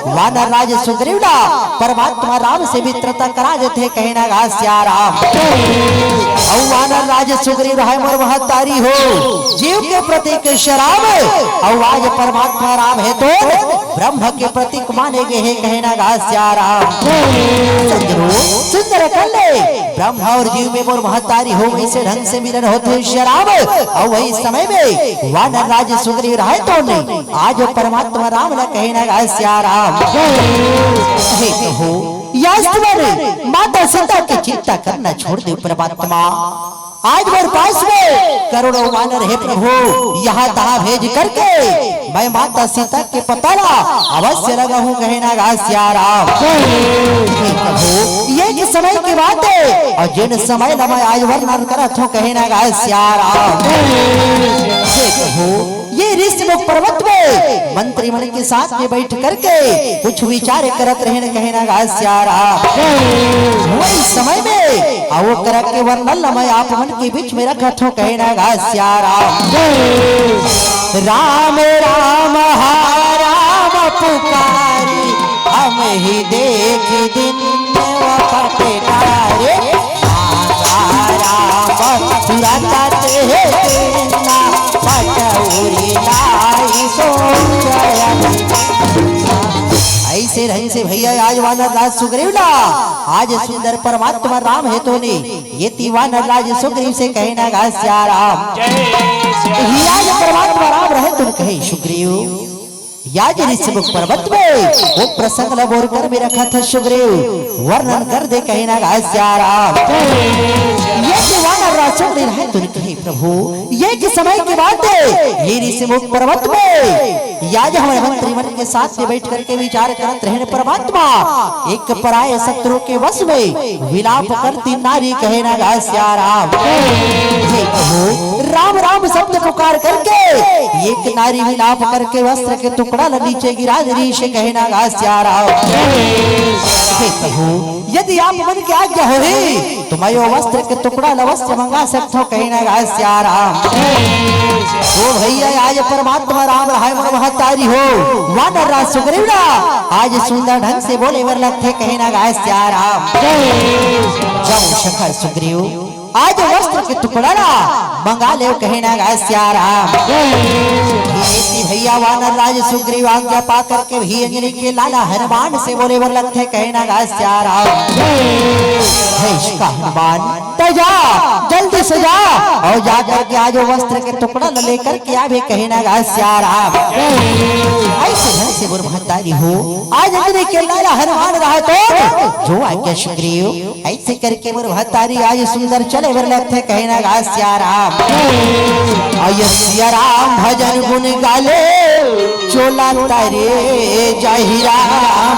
वानर राज सुग्रीव ला परमात्मा राम से मित्रता करा देथे, कहे ना गा सिया राम। अउ वानर राज सुग्रीव रहाय मोर महतारी हो, जीव के प्रतीक श्री राम, अउ आज परमात्मा राम हे तो ब्रह्म के प्रतीक माने गे हे, कहे ना गा सिया राम। सज्जनों, सुंदर कर ले ब्रह्मा अउ जीव में मोर महतारी हो, वैसे ढंग से मिलन होथे श्री राम। अउ वही समय में वानर राज सुग्रीव रहाय तो नहीं, आज परमात्मा राम ला कहे ना गा सिया राम। हे प्रभु, आज तुमन माता सीता के चिंता करना छोड़ दे परमात्मा। आज मोर पास में करोड़ों वानर हे प्रभु, यहाँ तहाँ भेज करके मैं माता सीता के पता ला अवश्य लगाहूँ, कहे ना गा सिया राम। हे प्रभु, ये एक समय के बात हे, अउ जेन समय ला मैं आज वर्णन करत हूँ, कहे ना गा सिया राम। हे प्रभु, ये ऋषिमुख पर्वत में मंत्री मन के साथ में बैठ करके कुछ विचार करत रहेन, कहे ना गा सिया राम। वही समय में अउ ओकरा के वर्णन ला मैं आप मन के बीच में रखत हूँ, कहे ना गा सिया राम। राम राम हा राम पुकारी, हम ही देख दिन पट डारे। राम तुरंत ते ना पटउरी लाई सो रहन से भैया आज वानर राज सुग्रीव ला, आज सुंदर परमात्मा राम हे तो ने, ये ती वानर राज सुग्रीव से कहे ना गा सिया राम। ही आज परमात्मा राम रहे तुन कहे सुग्रीव। याज ऋषि मुख पर्वत में वो प्रसंग ल बोर कर में रखा था सुग्रीव, वर्णन कर दे कहे ना गा सिया राम। ये ती वानर राज सुग्रीव रहे तुन कहे प्रभु, ये के समय की बात हे, ये ऋषि मुख पर्वत में याज हमर मंत्री मन के साथ में बैठ करके विचार करत रहन परमात्मा, एक पराय शत्रु के वश में विलाप करती नारी कहे ना गा सिया राम। हे प्रभु, राम राम शब्द पुकार करके एक नारी विलाप करके वस्त्र के टुकड़ा ल नीचे गिरा दे रही से कहे ना गा सिया राम। हे प्रभु, यदि आप मन के आज्ञा होही तो मैं यो वस्त्र के टुकड़ा ल अवश्य मंगा सकथों कहे ना गा सिया राम। ओ भैया, आज परमात्मा राम रहाय मोर महतारी हो, वानर राज सुग्रीव ला आज सुंदर ढंग से बोले बर लगथे कहे ना गा सिया राम। जब शंकर सुग्रीव आज वस्त्र के टुकड़ा ला मंगा ले कहे ना गा सिया राम। ये ती भैया वानर राज सुग्रीव आज्ञा पा करके भी अंजनी के लाला हनुमान से बोले बर लगथे कहे ना गा सिया राम। हे इसका हनुमान, तो जा, जल्दी से जा और जा करके आज वो वस्त्र के टुकड़ा ल लेकर के आबे कहे ना गा सिया राम। ऐसे ढंग से मोर महतारी हो, आज अंजनी के लाला हनुमान रहा तो जो आज्ञा सुग्रीव। ऐसे करके मोर महतारी आज सुंदर चले बर लगथे कहे ना गा सिया राम। अय सिया राम भजन गुण गाले, चोला तारे जाहि राम।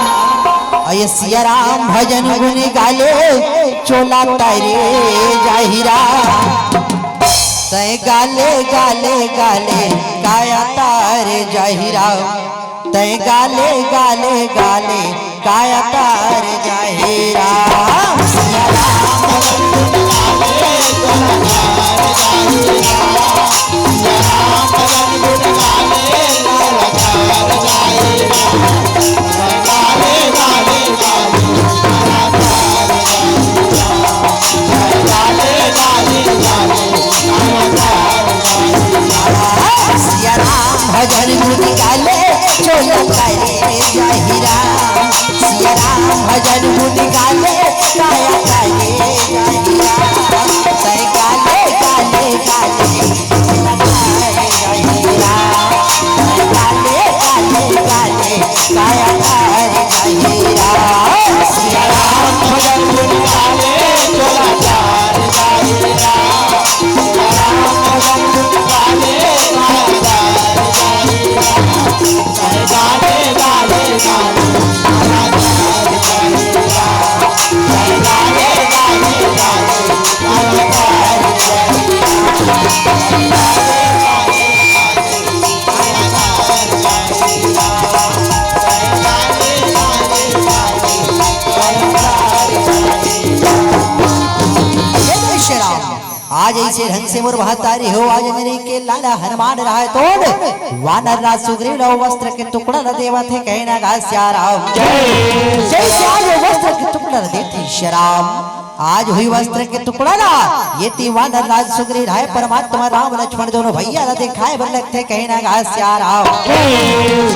अय सिया राम भजन गुण गाले, चोला तारे जाहि राम। तय गाले गाले गाले, काया तारे जाहि राम। तय गाले गाले गाले, काया तारे जाहि राम। सिया राम सिया राम भजन गुण गाले, चोला तारे जाहि राम। सिया राम भजन गुण गाले, काया तारे जाहि राम। तय गाले गाले गाले, आज ऐसे ढंग से मोर महतारी हो, आज मेरे के लाला हनुमान रहा तो वानर राज सुग्रीव ला वस्त्र के टुकड़ा ल देवत हे, कहे ना गा सिया राम। जैसे आज वो वस्त्र के टुकड़ा ल देथे सिया राम, आज हुई वस्त्र के टुकड़ा ला, ये ती वानर राज सुग्रीव रहा, परमात्मा राम लक्ष्मण दोनों भैया ला दिखाए बर लगथे, कहे ना गा सिया राम।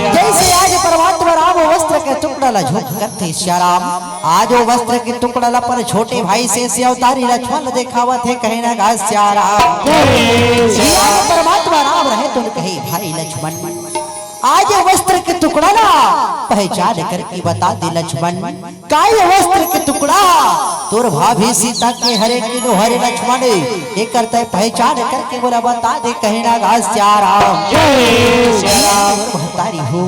जैसे आज परमात्मा राम वस्त्र के टुकड़ा ला झोंक करथे सिया राम, आज वो वस्त्र के टुकड़ा ला अपन छोटे भाई शेष अवतारी लक्ष्मण ला देखावत हे, कहे ना गा सिया राम। आज परमात्मा राम रहे तुन कहे भाई लक्ष्मण, आज ये वस्त्र के टुकड़ा ला पहचान करके बता दे लक्ष्मण, का ये वस्त्र के टुकड़ा तोर भाभी सीता के हरे कि नो हरे लक्ष्मण, एकर तय पहचान करके मोला बता दे, कहे ना गा सिया राम। महतारी हो,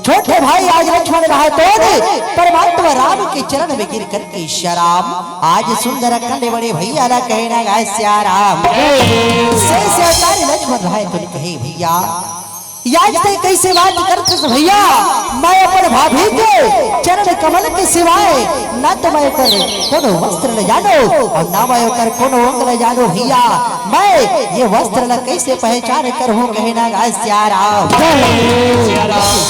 छोटे भाई आज लक्ष्मण रहा तो परमात्मा राम के चरण में गिर करके सिया राम, आज सुंदर कले बड़े भैया ला कहे ना गा सिया राम। शेष अवतारी लक्ष्मण रहा तो कहे भैया, आज तय कैसे बात करथस भैया, मैं अपन भाभी के चरण कमल के सिवाय ना तो मैं ओकर कोनो वस्त्र ल जानो और ना मैं ओकर कोनो अंग ल जानो भैया, मैं ये वस्त्र ल कैसे पहचान करहूँ, कहे ना गा सिया राम।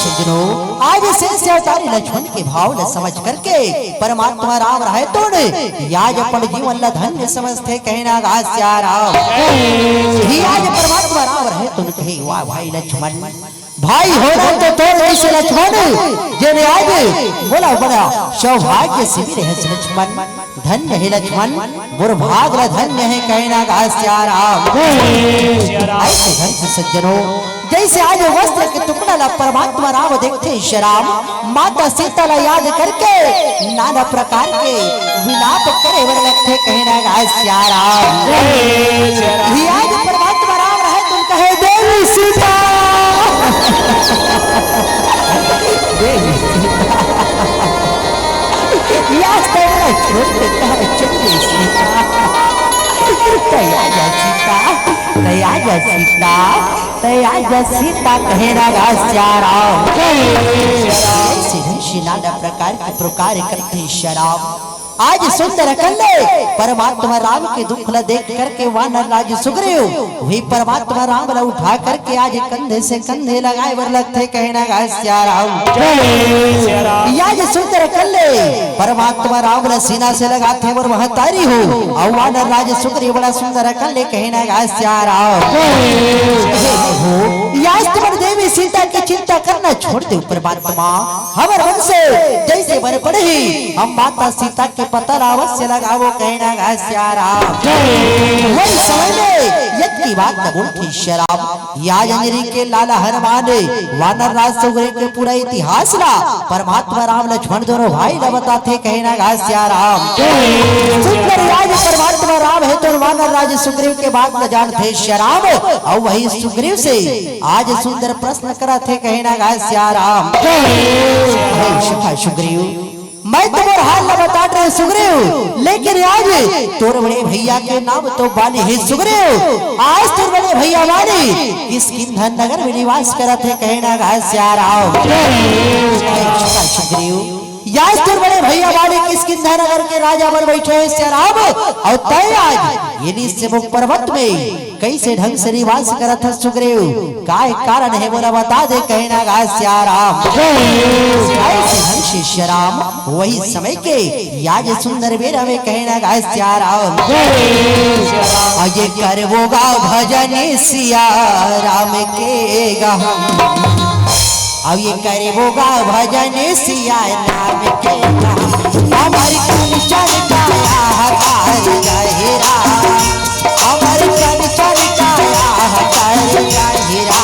सज्जनों, आज शेष अवतारी लक्ष्मण के भाव ल समझ करके परमात्मा राम रहे तो ने आज अपन जीवन ल धन्य समझथे, कहे ना गा सिया राम। ही आज परमात्मा राम रहे तो कहे, वाह भाई लक्ष्मण, भाई होना तो तोर जइसे लक्ष्मण, जेने आज मोला बड़ा सौभाग्य से मिले हस लक्ष्मण। धन्य हे लक्ष्मण, मोर भाग ला धन्य हे कहे ना गा सिया राम। ऐसे ढंग से सज्जनों, जइसे आज वस्त्र के टुकड़ा ला परमात्मा राम देखथे सिया राम, माता सीता ला याद करके नाना प्रकार के विलाप करे बर लगथे कहे ना गा सिया राम। ही आज परमात्मा राम रहे तुम कहे देवी सीता। देवी सीता। याद तो मेरा छोड़ देता है चंद्र सीता। दया जा सीता, दया जा सीता, दया जा सीता कहे ना गा सिया राम। ऐसे ढंग से नाना प्रकार के प्रकार करथे सिया राम। आज सुंदर कंधे परमात्मा राम के दुख ला देख करके वानर राज सुग्रीव वही परमात्मा राम ला उठा करके आज कंधे से कंधे लगाए बर लगथे कहे ना गा सिया राम। आज सुंदर कंधे परमात्मा राम ला सीना से लगाथे बर महतारी हो, अउ वानर राज सुग्रीव बड़ा सुंदर कंधे कहे ना गा सिया राम। आज तुमन देवी सीता के चिंता करना छोड़ दे परमात्मा, हमर मन से जइसे बन पड़ही हम माता सीता के पता ला अवश्य लगाबो कहे ना गा सिया राम। वही समय में यज्ञ की बात न बोलथे सिया राम। या अंजनी के लाला हनुमान वानर राज सुग्रीव के पूरा इतिहास ला परमात्मा राम लक्ष्मण दोनों भाई ला बताथे कहे ना गा सिया राम। सुंदर आज परमात्मा राम हे तो वानर राज सुग्रीव के बात ला जानथे सिया राम। अउ वही सुग्रीव से आज सुंदर प्रश्न करथे कहे ना गा सिया राम। हे सखा सुग्रीव, मैं तो मोर हाल ला बतात रहेंव सुग्रीव, लेकिन आज तोर बड़े भइया के नाम तो बाली हे सुग्रीव। आज तोर बड़े भइया बाली किष्किंधा नगर में निवास करथे कहे ना गा सिया राम। हे सखा सुग्रीव, आज तोर बड़े भइया बाली किष्किंधा नगर के राजा बन बइठे हे सिया राम, अउ तैं आज एनी सेबुक पर्वत में कइसे ढंग से निवास करत हस सुग्रीव? काय कारण हे मोला बता दे कहे ना गा सिया राम। ऐसे ढंग से सिया राम वही समय के आज सुंदर बेरा में कहे ना गा सिया राम। अये करबो गा भजन सिया राम के गा। अउ ये करबो गा भजन सिया राम के गा। हमर कंचन काया हटार गहिरा, हमर कंचन काया हटार गहिरा।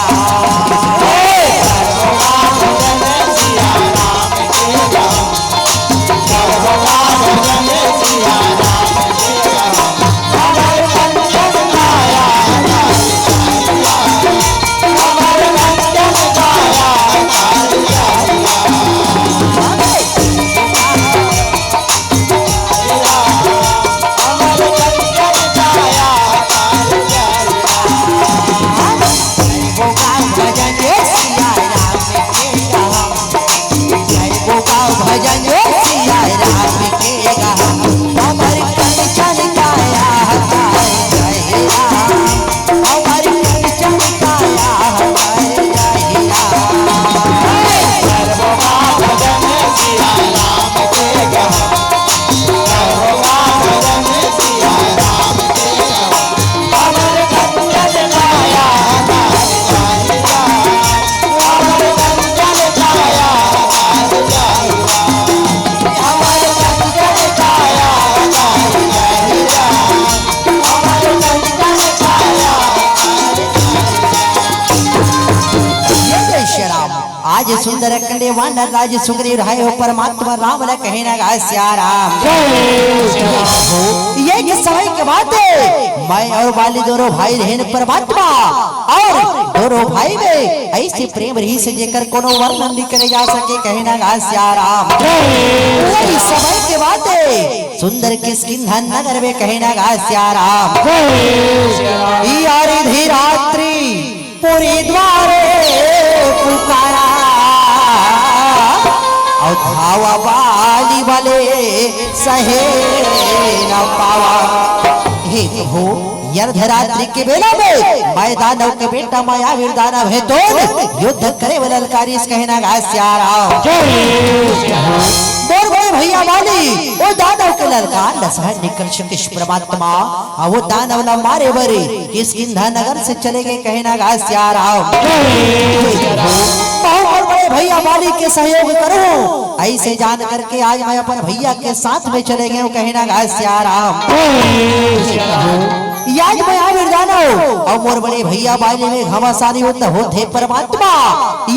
आज सुंदर कंडे वानर राज सुग्रीव रहे हो परमात्मा राम ल कहे ना गा सिया राम। ये के समय के बात हे, मैं अउ बाली दोनों भाई रहेन परमात्मा, अउ दोनों भाई में ऐसे प्रेम रहिस जेकर कोनो वर्णन नइ करे जा सके कहे ना गा सिया राम। वही समय के बात हे, सुंदर किष्किंधा नगर में कहे ना गा सिया राम। ई आधी रात्रि पुरी द्वारे पुकारा, अउ धावा बाली बले सहे न पावा। हे प्रभु, ये अर्धरात्रि के बेला में मैं दानव के बेटा महावीर दानव हे तोन युद्ध करे वाला ललकारिस कहे ना गा सिया राम। मोर बड़े भैया बाली ओ दानव के ललकार ल सहन नइ कर सकिस परमात्मा। अउ ओ दानव ल मारे बर किष्किंधा नगर से चले गे कहे ना गा सियाराम। बहुत बड़े भैया बाली के सहयोग करूं, अइसे जान करके आज मैं अपन भैया के साथ में चले गेंव कहे ना गा सियाराम। आज मैं महावीर दानव अउ मोर बड़े भैया बाली में घमासान युद्ध होथे परमात्मा।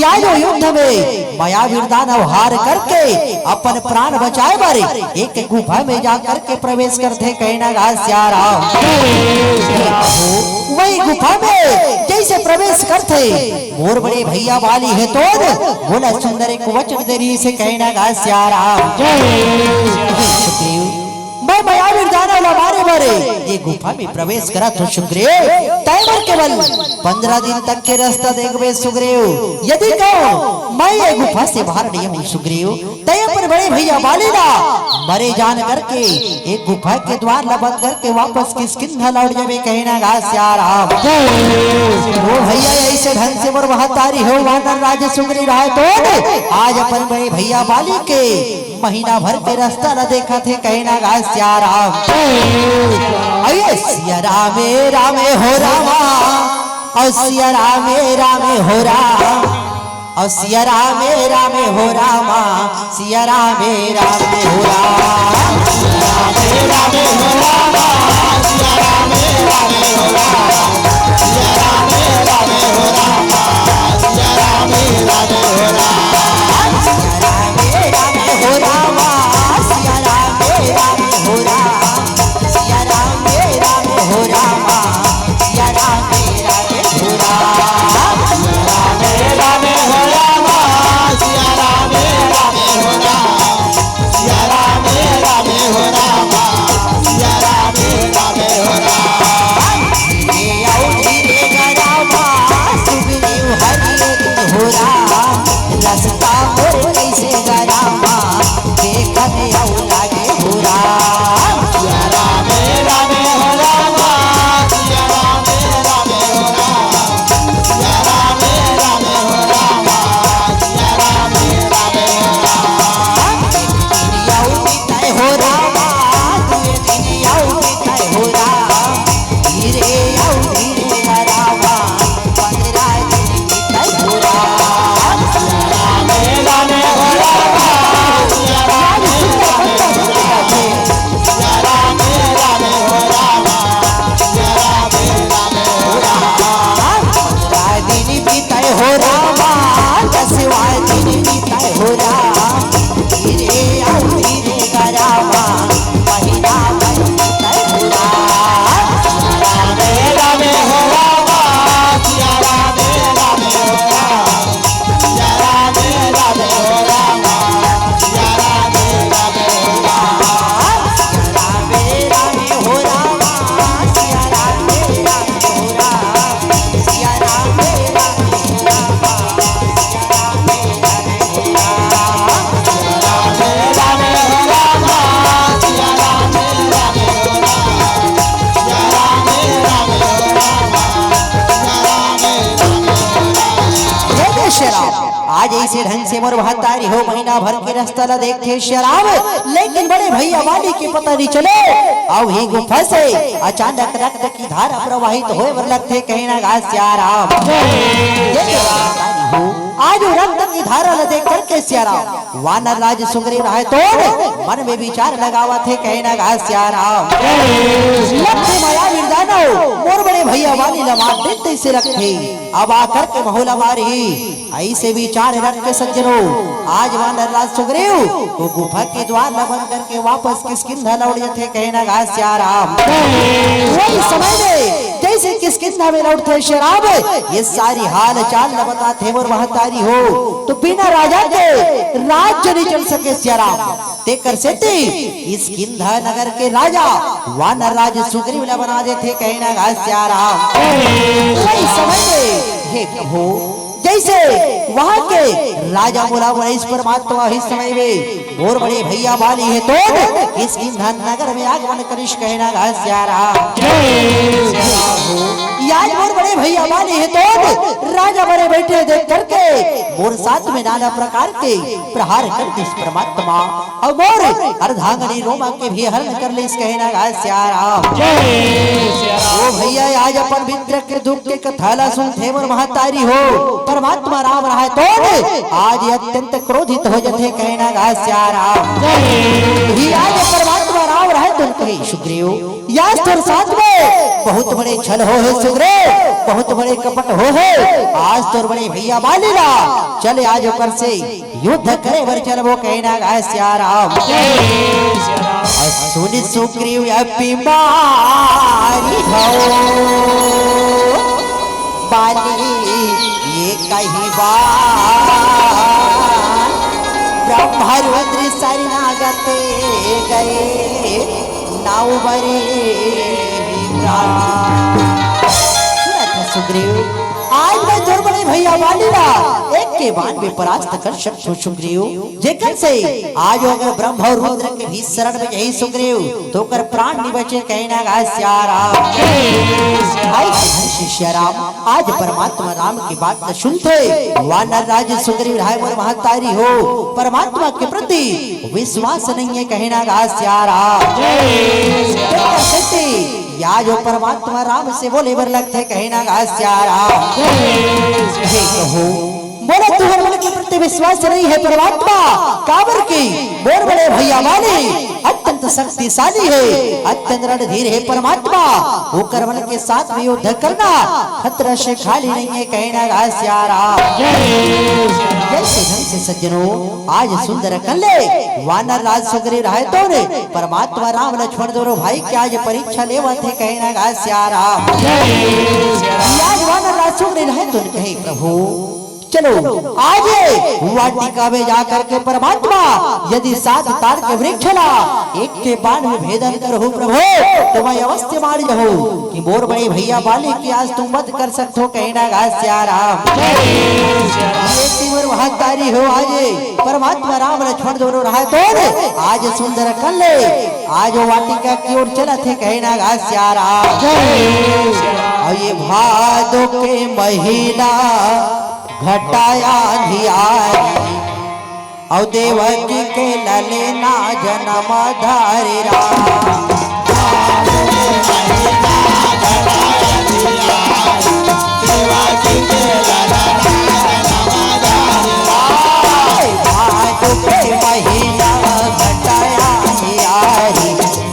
आज ओ युद्ध में महावीर दानव हार करके अपन प्राण बचाए बर एक गुफा में जा करके प्रवेश करथे कहे ना गा सियाराम। वही गुफा में जइसे प्रवेश करथे, मोर बड़े भैया बाली हे तोन मोला सुंदर एक वचन दे रिहिसे कहे ना गा सियाराम। मैं महावीर दानव ला मारे बर ये गुफा में प्रवेश करत हों सुग्रीव। तैं मोर केवल पंद्रह दिन तक के रस्ता देखबे सुग्रीव। यदि कहूं मैं ये गुफा से बाहर नइ आहूं सुग्रीव, तैं अपन बड़े भैया बाली ला मरे जान करके एक गुफा के द्वार ला बंद करके वापस किष्किंधा लौट जाबे कहे ना गा सियाराम। ओ भैया, अइसे ढंग से मोर महतारी हो वानर राज सुग्रीव राय तो आज अपन बड़े भैया बाली के महीना भर के रस्ता ला देखथे कहे ना गा सियाराम। अये सिया रामे रामे हो रामा, अउ सिया रामे रामे हो राम, अउ सिया रामे रामे हो रामा, सिया रामे रामे हो राम। आज अइसे ढंग से मोर महतारी हो महीना भर के रस्ता ला देखथे सियाराम, लेकिन बड़े भैया बाली के पता नइ चले। अउ ही गुफा से अचानक रक्त की धारा प्रवाहित होए बर लगथे कहे ना गा सियाराम। आज ओ रक्त की धारा ला देख करके सियाराम वानर राज सुग्रीव राय तो मन में विचार लगावत हे कहे ना गा सियाराम। लगथे महावीर दानव मोर बड़े भैया बाली ला मार देथे अइसे लगथे। अब आकर के महू ला मारही। अइसे विचार रख के सज्जनो, आज वानर राज सुग्रीव ओ गुफा के द्वार ला बंद करके वापस किष्किंधा लौट जाथे कहे ना गा सियाराम। वही समय में जइसे किष्किंधा में लौटथे सियाराम, ये सारी हाल चाल ला बताथे मोर महतारी हो, तो बिना राजा के राज्य नइ चल सके सियाराम। तेकर सेती किष्किंधा नगर के राजा वानर राज सुग्रीव ला बना देथे कहे ना गा सियाराम। वही समय में हे प्रभु, जइसे वहां के राजा मोला बनाइस परमात्मा, ही समय में मोर बड़े भैया बाली हे तो किष्किंधा नगर में आगमन करिस कहे ना गा सियाराम। आज मोर बड़े भैया बाली हे तोन राजा बने बइठे देख करके मोर साथ में नाना प्रकार के प्रहार कर दिस परमात्मा। अउ मोर अर्धांगिनी रोमा के भी हरण कर लिस कहे ना गा सिया राम। ओ भैया, आज अपन मित्र के दुख के कथा ला सुनथे मोर महतारी हो। परमात्मा राम रहय तोन आज अत्यंत क्रोधित हो जथे कहे ना गा सिया राम। ही आज परमात्मा राम रहय तोन कहे सुग्रीव, आज तोर साथ में बहुत बड़े छल हो हे सुग्रीव, बहुत बड़े कपट हो हे। आज तोर बड़े भैया बाली ला चल आज ओकर से युद्ध करे बर चलबो कहे ना गा सिया राम। सुन सुग्रीव अपिमारी हो बाली ये कही बात ब्रह्मरुद्र शरणागत गए नाउ बरे प्राण। सुनत सुग्रीव, आज मैं तोर बड़े भैया बाली ला एक के बाण में परास्त कर सकथों सुग्रीव। जेकर से आज अगर ब्रह्मा अउ रुद्र के भी शरण में जाही सुग्रीव, तो ओकर प्राण नि बचे कहे ना गा सिया राम। भाई श्री श्री सिया राम आज परमात्मा राम के बात ल सुनथे। वानर राज सुग्रीव रहय मोर महतारी हो, परमात्मा के प्रति विश्वास नहीं है कहे ना गा सिया राम। या जो परमात्मा राम से बोले बर लगथे कहे ना गा सिया राम। हे कहो, बोले तुहर मन के प्रति विश्वास नहीं है परमात्मा, काबर की मोर बड़े भैया बाली अत्यंत शक्तिशाली है, अत्यंत रणधीर है परमात्मा, ओकर मन के साथ में युद्ध करना खतरा से खाली नहीं है कहे ना गा सिया राम। जैसे ढंग से सज्जनों आज सुंदर कल्ले वानर राज सुग्रीव रहय तोन परमात्मा राम लक्ष्मण दोनों भाई के आज परीक्षा लेवत हे कहे ना गा सिया राम। आज वानर राज सुग्रीव रहय तोन कहे प्रभु चलो आज वाटिका में जा करके परमात्मा यदि सात ताड़ के वृक्ष ला एक के बाण में भेदन करहूं प्रभु, तो मैं अवश्य मार जाहूं कि मोर बड़े भैया बाली के आज तुम वध कर सकथो कहे ना गा सिया राम। ये तीवर महतारी हो आज परमात्मा राम लक्ष्मण दोनों रहय तोन आज सुंदर कल्ले आज वाटिका की ओर चलत हे कहे ना गा सिया राम। अउ ये भादो के महीना घटाया धियारी अउ देवकी के ललना जनम धारी राम। भादो के महीना घटाया धियारी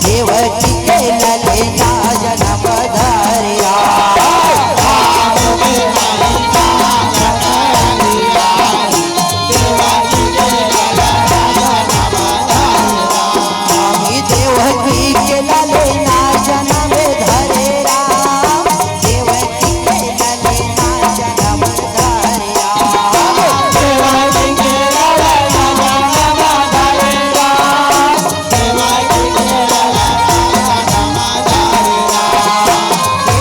देवकी के ललना जनम धारी राम। स्वामी देवकी के ललना जनम धरे राम, देवकी के ललना जनम धरे राम। देवकी के ललना जनम धरे राम, देवकी के ललना जनम धरे राम।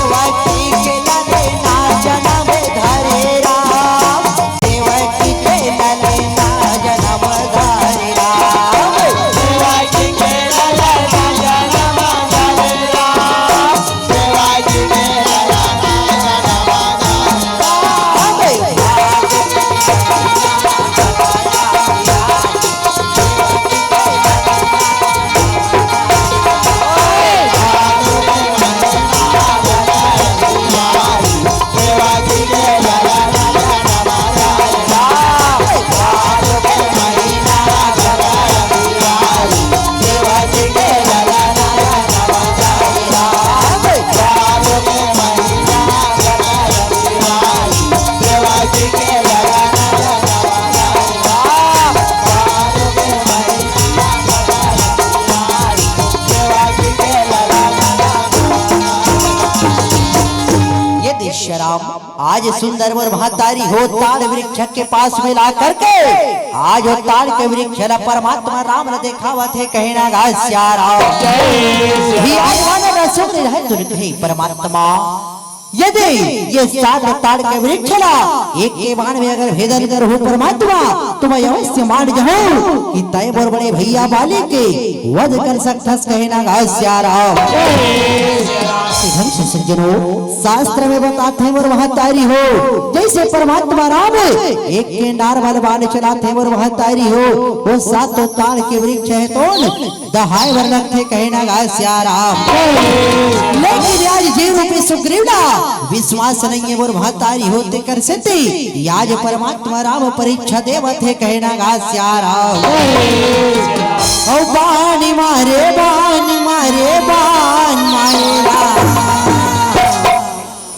देवकी के ललना जनम धरे राम। देवकी के ललना जनम धरे राम। देवकी के ललना जनम धरे राम। देवकी के ललना जनम धरे राम। ये दृश्य राम आज सुंदर मोर महतारी हो ताड़ वृक्ष के पास में ला करके आज वो ताड़ के वृक्ष ला परमात्मा राम ला देखावत हे, कहे ना गा सिया राम। भी आज वानर रसों में रहे तुरंत ही परमात्मा यदि ये सात ताड़ के वृक्ष ला एक के बाण में अगर भेदन करहूं परमात्मा, तो मैं अवश्य मान जाहूं कि तय मोर बड़े भैया बाली के वध कर सकथस, कहे ना गा सिया राम। इधर से सज्जनों, शास्त्र में बताथे मोर महतारी हो, जैसे परमात्मा राम एक के नार वाला बाण चलाथे मोर महतारी हो, वो सातों ताड़ के वृक्ष हे तोन दहाय बर लगथे, कहे ना गा सिया राम। लेकिन आज जे रूपी सुग्रीव ला विश्वास नइ हे मोर महतारी हो, तेकर सेती आज परमात्मा राम परीक्षा देवत हे, कहे ना गा सिया राम। ओ बान मारे, बान मारे, बान मारे राम।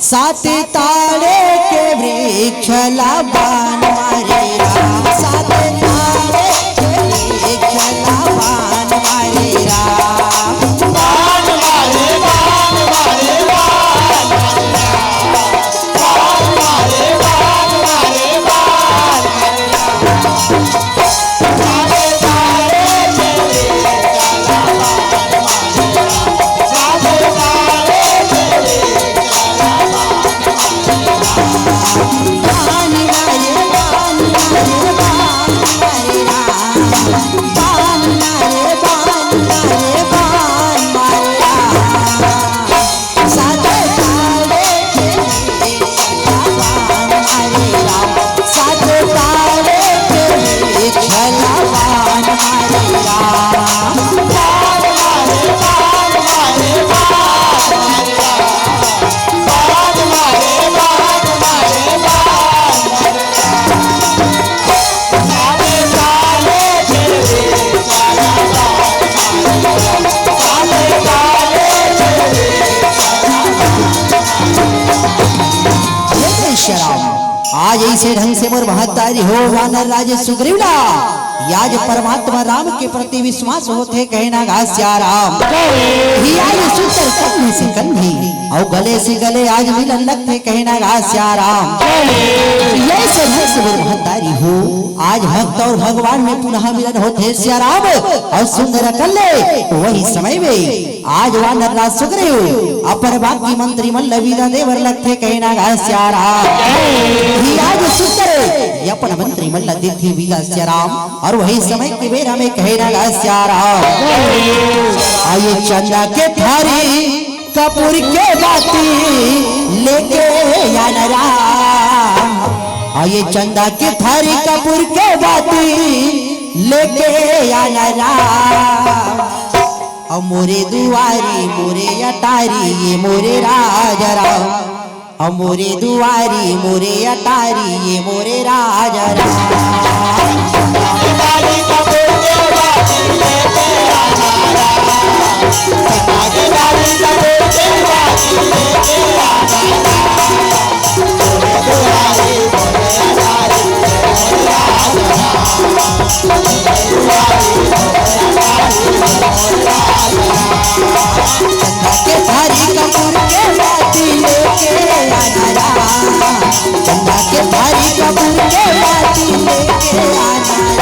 सात ताड़े के वृक्ष ला बान मारे राम, सात ताड़े के वृक्ष ला बान मारे राम। बान मारे, बान मारे, बान मारे राम। बान मारे, बान मारे, बान मारे राम। हे श्री राम, आज ऐसे ढंग से मोर महतारी हो वानर राज सुग्रीव ला, आज परमात्मा राम के प्रति विश्वास होथे, कहे ना गा सिया राम। ही आज सुंदर कंधे से कंधे अउ गले से गले आज मिलन लगथे, कहे ना गा सिया राम। ऐसे ढंग से मोर महतारी हो, आज भक्त अउ भगवान में पुनः मिलन होथे सिया राम। अउ सुंदर कल्ले वही समय में आज वानर राज सुग्रीव अपन बाकी मंत्री मन ल विदा दे बर लगथे, कहे ना गा सिया राम। ही आज सुंदर अपन मंत्री मन ल देथे विदा सिया राम। अउ वही समय के बेरा में कहे ना गा सिया राम। आइए चंदा के थारी कपूर के बाती लेके आना राम। आइए चंदा के थारी कपूर के बाती लेके आना राम। अउ मोरे दुआरी मोरे अटारी ये मोरे राजा राम। अउ मोरे दुआरी मोरे अटारी ये मोरे राजा राम। चंदा के थारी कपूर के बाती लेके आना राम। चंदा के थारी कपूर के बाती लेके आना राम। मोरे दुआरे मोरे अटारी मोरे राजा राम। मोरे दुआरे मोरे अटारी मोरे राजा राम। चंदा के थारी कपूर के बाती लेके आना राम।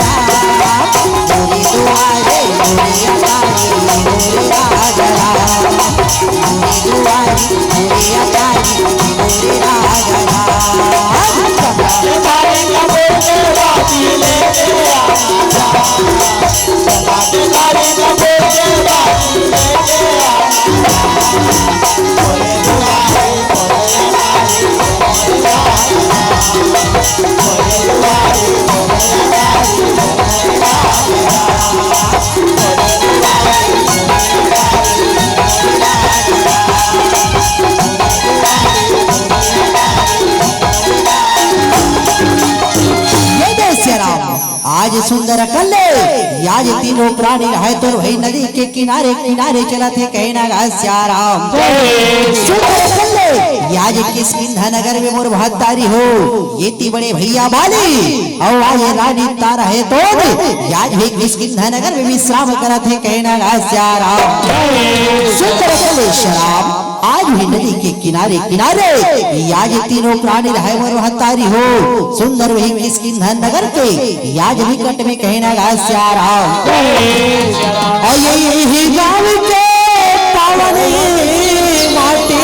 ये दे सिया राम, आज सुंदर कल्ले, आज तीनों प्राणी रहे तो वही नदी के किनारे किनारे चलत हे, कहे ना गा सिया राम। सुंदर कल्ले, आज किष्किंधा नगर में मोर महतारी हो, ये ती बड़े भैया बाली, अउ आज रानी तारा हे तो आज भी किष्किंधा नगर में विश्राम करत हे, कहे ना गा सिया राम। सुंदर कल्ले सिया राम, आज भी नदी के किनारे किनारे आज तीनों प्राणी रहे मोर महतारी हो। सुंदर वही किष्किंधा नगर के आज निकट में कहे ना गा सिया राम। अउ यही गांव के पावन माटी,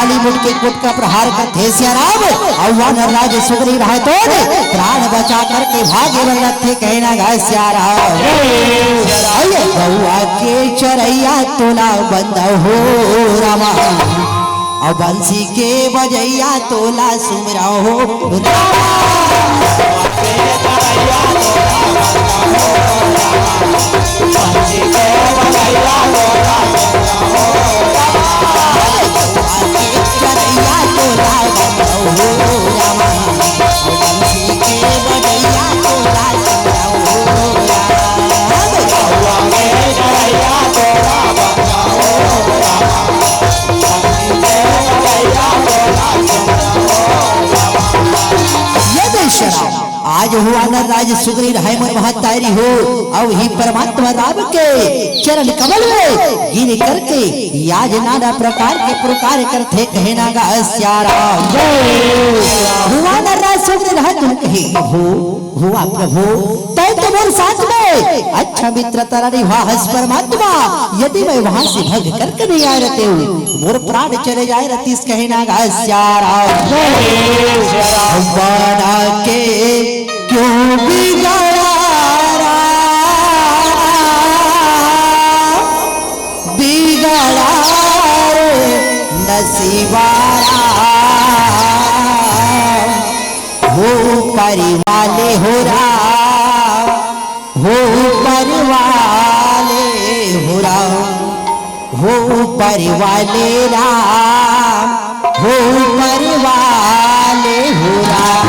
काली मुटकी कुटका प्रहार करथे सिया राम। अउ वानर राज सुग्रीव राहय तो प्राण बचा करके भागे बर लगथे कहना गाय सिया राम। अरे गौआ के चरैया तोला बंदा हो रामा, अउ बंसी के बजैया तोला सुमरा हो रामा। ये दशहरा आज जो हुआ न राज सुग्रीव है मोर महतारी हो, अउ ही परमात्मा राम के चरण कमल में गिर करके याज नाना प्रकार के पुकार करथे, कहे ना गा सिया राम। हुआ न राज सुग्रीव है तुम कहे, प्रभु, हुआ प्रभु, तै तो मोर साथ में अच्छा मित्र तरा निभाहस परमात्मा, यदि मैं वहां से भग करके नहीं आए रहते हूँ, मोर प्राण चले जाए रहतीस, कहे ना गा सिया राम। बना के क्यों बिगड़ा राम, बिगड़ा रे नसीबा राम, हो परिवाले हो राम, हो परिवाले हो राम, हो परिवाले राम, हो परिवाले हो राम।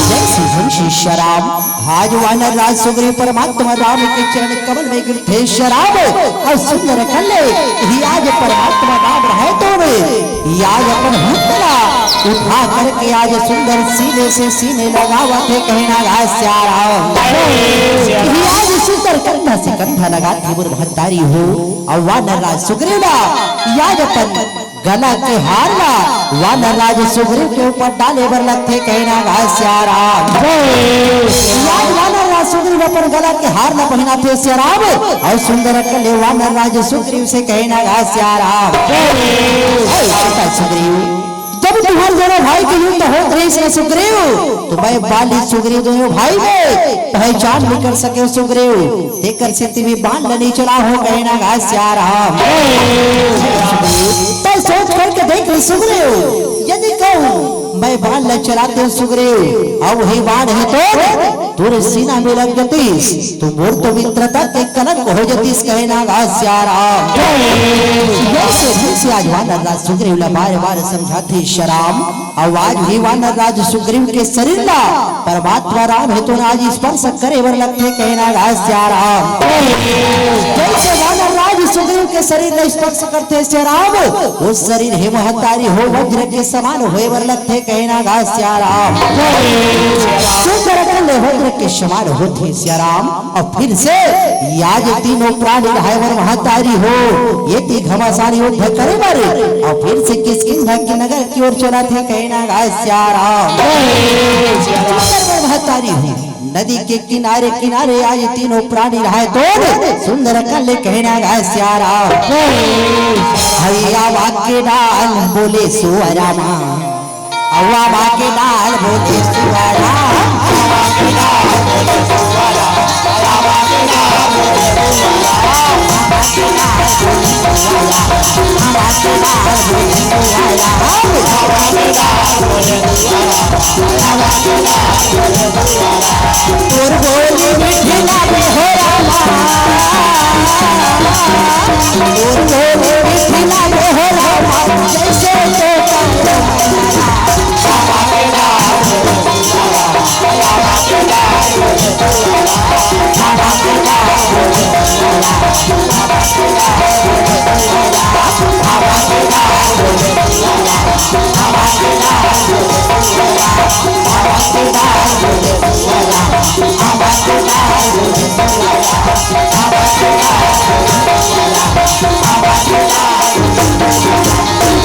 जय श्री राम। आज वानर राज सुग्रीव परमात्मा राम के चरण कमल में गिरथे सिया राम, अउ सुंदर कल्ले ही आज परमात्मा राम रहे तो में याज अपन हुंकला उठा करके आज सुंदर सीने से सीने लगावत हे, कहे ना गा सिया राम। ही आज सुंदर कंधा से कंधा लगाथे मोर महतारी हो, अउ वानर राज सुग्रीव ला याज अपन गला के हार ला वानर राज सुग्रीव के ऊपर डाले बर लगथे, कहे ना गा सिया राम। याज वानर राज सुग्रीव अपन गला के हार ला पहिनाथे सिया राम, अउ सुंदर कल्ले वानर राज सुग्रीव से कहे ना गा सिया राम। हे सुग्रीव, जब तुम्हारे दोनों भाई के युद्ध होत रहिस ना सुग्रीव, तो मैं बाली सुग्रीव दोनों भाई में पहचान नहीं कर सके सुग्रीव, तेकर सेती भी बाण ल नहीं चला हो, कहे ना गा सिया राम। तै सोच करके देख रे सुग्रीव, यदि कहूँ मैं बाण ल चलाते सुग्रीव, अउ वही बाण हे तो तोरे सीना में लग जतिस, तो मोर तो मित्रता के कलंक हो जतिस, कहे ना गा सिया राम। जैसे जैसे आज वानर राज सुग्रीव ला बार बार समझाथे सिया राम, अउ आज भी वानर राज सुग्रीव के शरीर ला परमात्मा राम हे तो आज स्पर्श करे बर लगथे, कहे ना गा सिया राम। जैसे वानर राज सुग्रीव के शरीर ला स्पर्श करथे सिया राम, वो शरीर हे महतारी हो वज्र के समान होए बर लगथे, कहे ना गा सिया राम। सुंदर कल्ले वज्र के समान होथे सिया राम। अउ फिर से याज तीनों प्राणी रहाय बर महतारी हो, ये ती घमासान युद्ध करे बर, अउ फिर से किष्किंधा के नगर की ओर चलथे, कहे ना गा सिया राम। सुंदर बर महतारी हो, नदी के किनारे किनारे आज तीनों प्राणी रहाय तो सुंदर कल्ले, कहे ना गा सिया राम। हरिया वाक्य डाल बोले सुअरामा। अवा बाके डाल बोले सुअराम। तोर बोली मीठी लागे हो रामा, तोर बोली मीठी लागे हो रामा, जैसे तो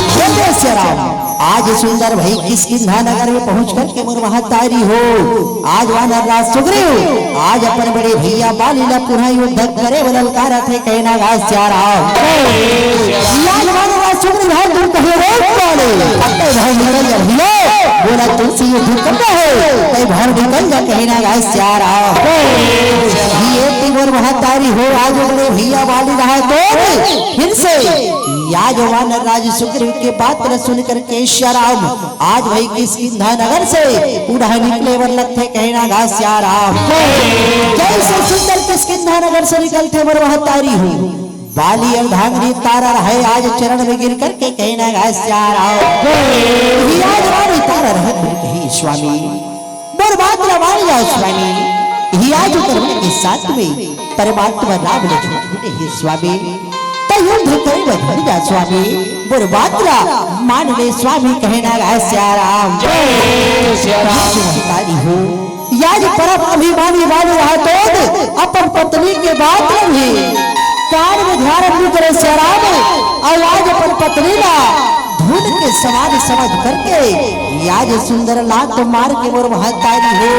जय जय सिया राम। आज सुंदर भाई किष्किंधा नगर में पहुंच करके मोर महतारी हो, आज वानर राज सुग्रीव आज अपन बड़े भैया बाली ला पुनः युद्ध करे बर ललकारत हे, कहे ना गा सिया राम। आज वानर राज सुग्रीव भाई तुम कहे रे बाली, अबे भाई निकल जा भैया, बोला तुमसे युद्ध करना है, तै भाई निकल जा, कहे ना गा सिया राम। ये ती मोर महतारी हो, आज बड़े भैया बाली रहा तो फिर से आज वानर राज सुग्रीव के बात ला सुन करके सिया राम आज भाई किष्किंधा नगर से उड़ान निकले बर लगथे, कहे ना गा सिया राम। जैसे सुंदर किष्किंधा नगर से निकलथे मोर महतारी हो, बाली अर्धांगिनी तारा रहे आज चरण में गिर करके, कहे ना गा सिया राम। ही आज रानी तारा रहे कहे स्वामी, मोर बात ला मान जाओ स्वामी। ही आज उतर के साथ में परमात्मा राम लक्ष्मण हे स्वामी, त युद्ध करे बर जा स्वामी, मोर बात ला मान ले स्वामी, कहे ना गा सिया राम। जय सिया राम। महतारी हो, आज परम अभिमानी वाली रहा तो अपन पत्नी के बात ला भी कान में ध्यान नहीं करे सिया राम, और आज अपन पत्नी ला धूल के समान समझ करके आज सुंदर लात मार के मोर महतारी हो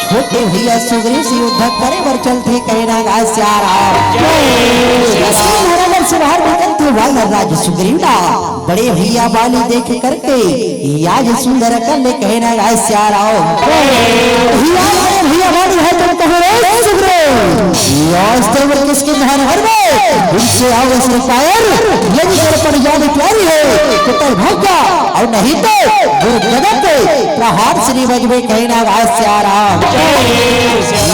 छोटे भैया सुग्रीव से युद्ध करे बर चलथे, कहे ना गा सिया राम। जय श्री राम। नगर से बाहर निकलथे वानर राज सुग्रीव ला बड़े भैया बाली देख करके आज सुंदर कर ले, कहे ना गा सिया राम। भैया बड़े भैया बाली है तुम कहो रे सुग्रीव। आज तो वो किष्किंधा नगर में उनसे आओ सिर पायर, यदि तेरे पर याद प्यारी है तो तै भाग जा, और नहीं तो गुरु गदा के प्रहार श्री बजबे, कहे ना गा सिया राम।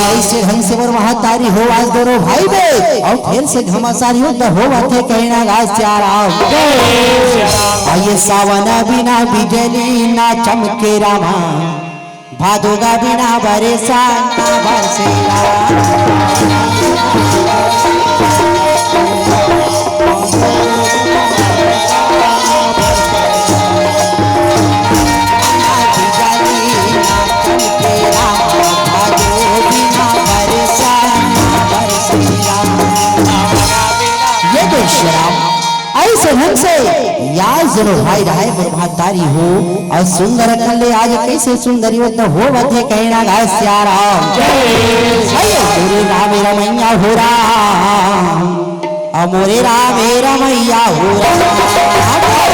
ऐसे ढंग से मोर महतारी हो आज दोनों भाई में और फिर से घमासान युद्ध होवथे, कहे ना गा सिया राम। आइए सावन बिना बिजली ना चमके रामा, भादोगा बिना बरसा ना बरसेला। ये तो शराब ऐसे ढंग से यार जनो भाई रहे मोर महतारी हो, और सुंदर कल्ले आज कैसे सुंदर युद्ध होवथे, कहे ना गा सिया राम। अरे मोरे राम रमैया हो राम, और मोरे राम रमैया हो राम।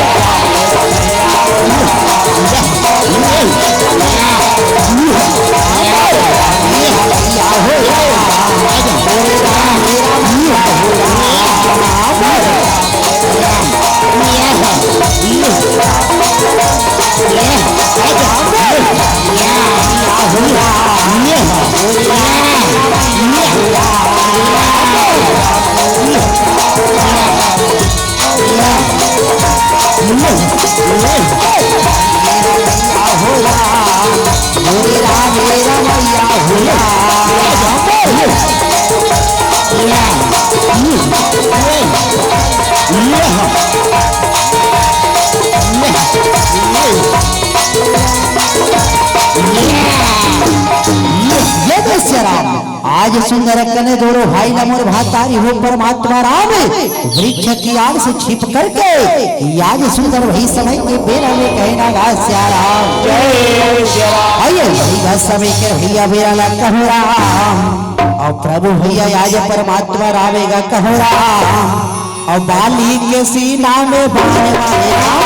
ये दृश्य राम, आज सुंदर कने दोनों भाई ला मोर महतारी हो परमात्मा राम वृक्ष की आड़ से छिप करके आज सुंदर वही समय के बेरा में कहे ना गा सिया राम। जय सिया राम। आइए वही गा समय के भैया बेरा ला कहो राम। और प्रभु भैया आज परमात्मा राम गा कहो राम। और बाली के सीना में बाण मारे राम।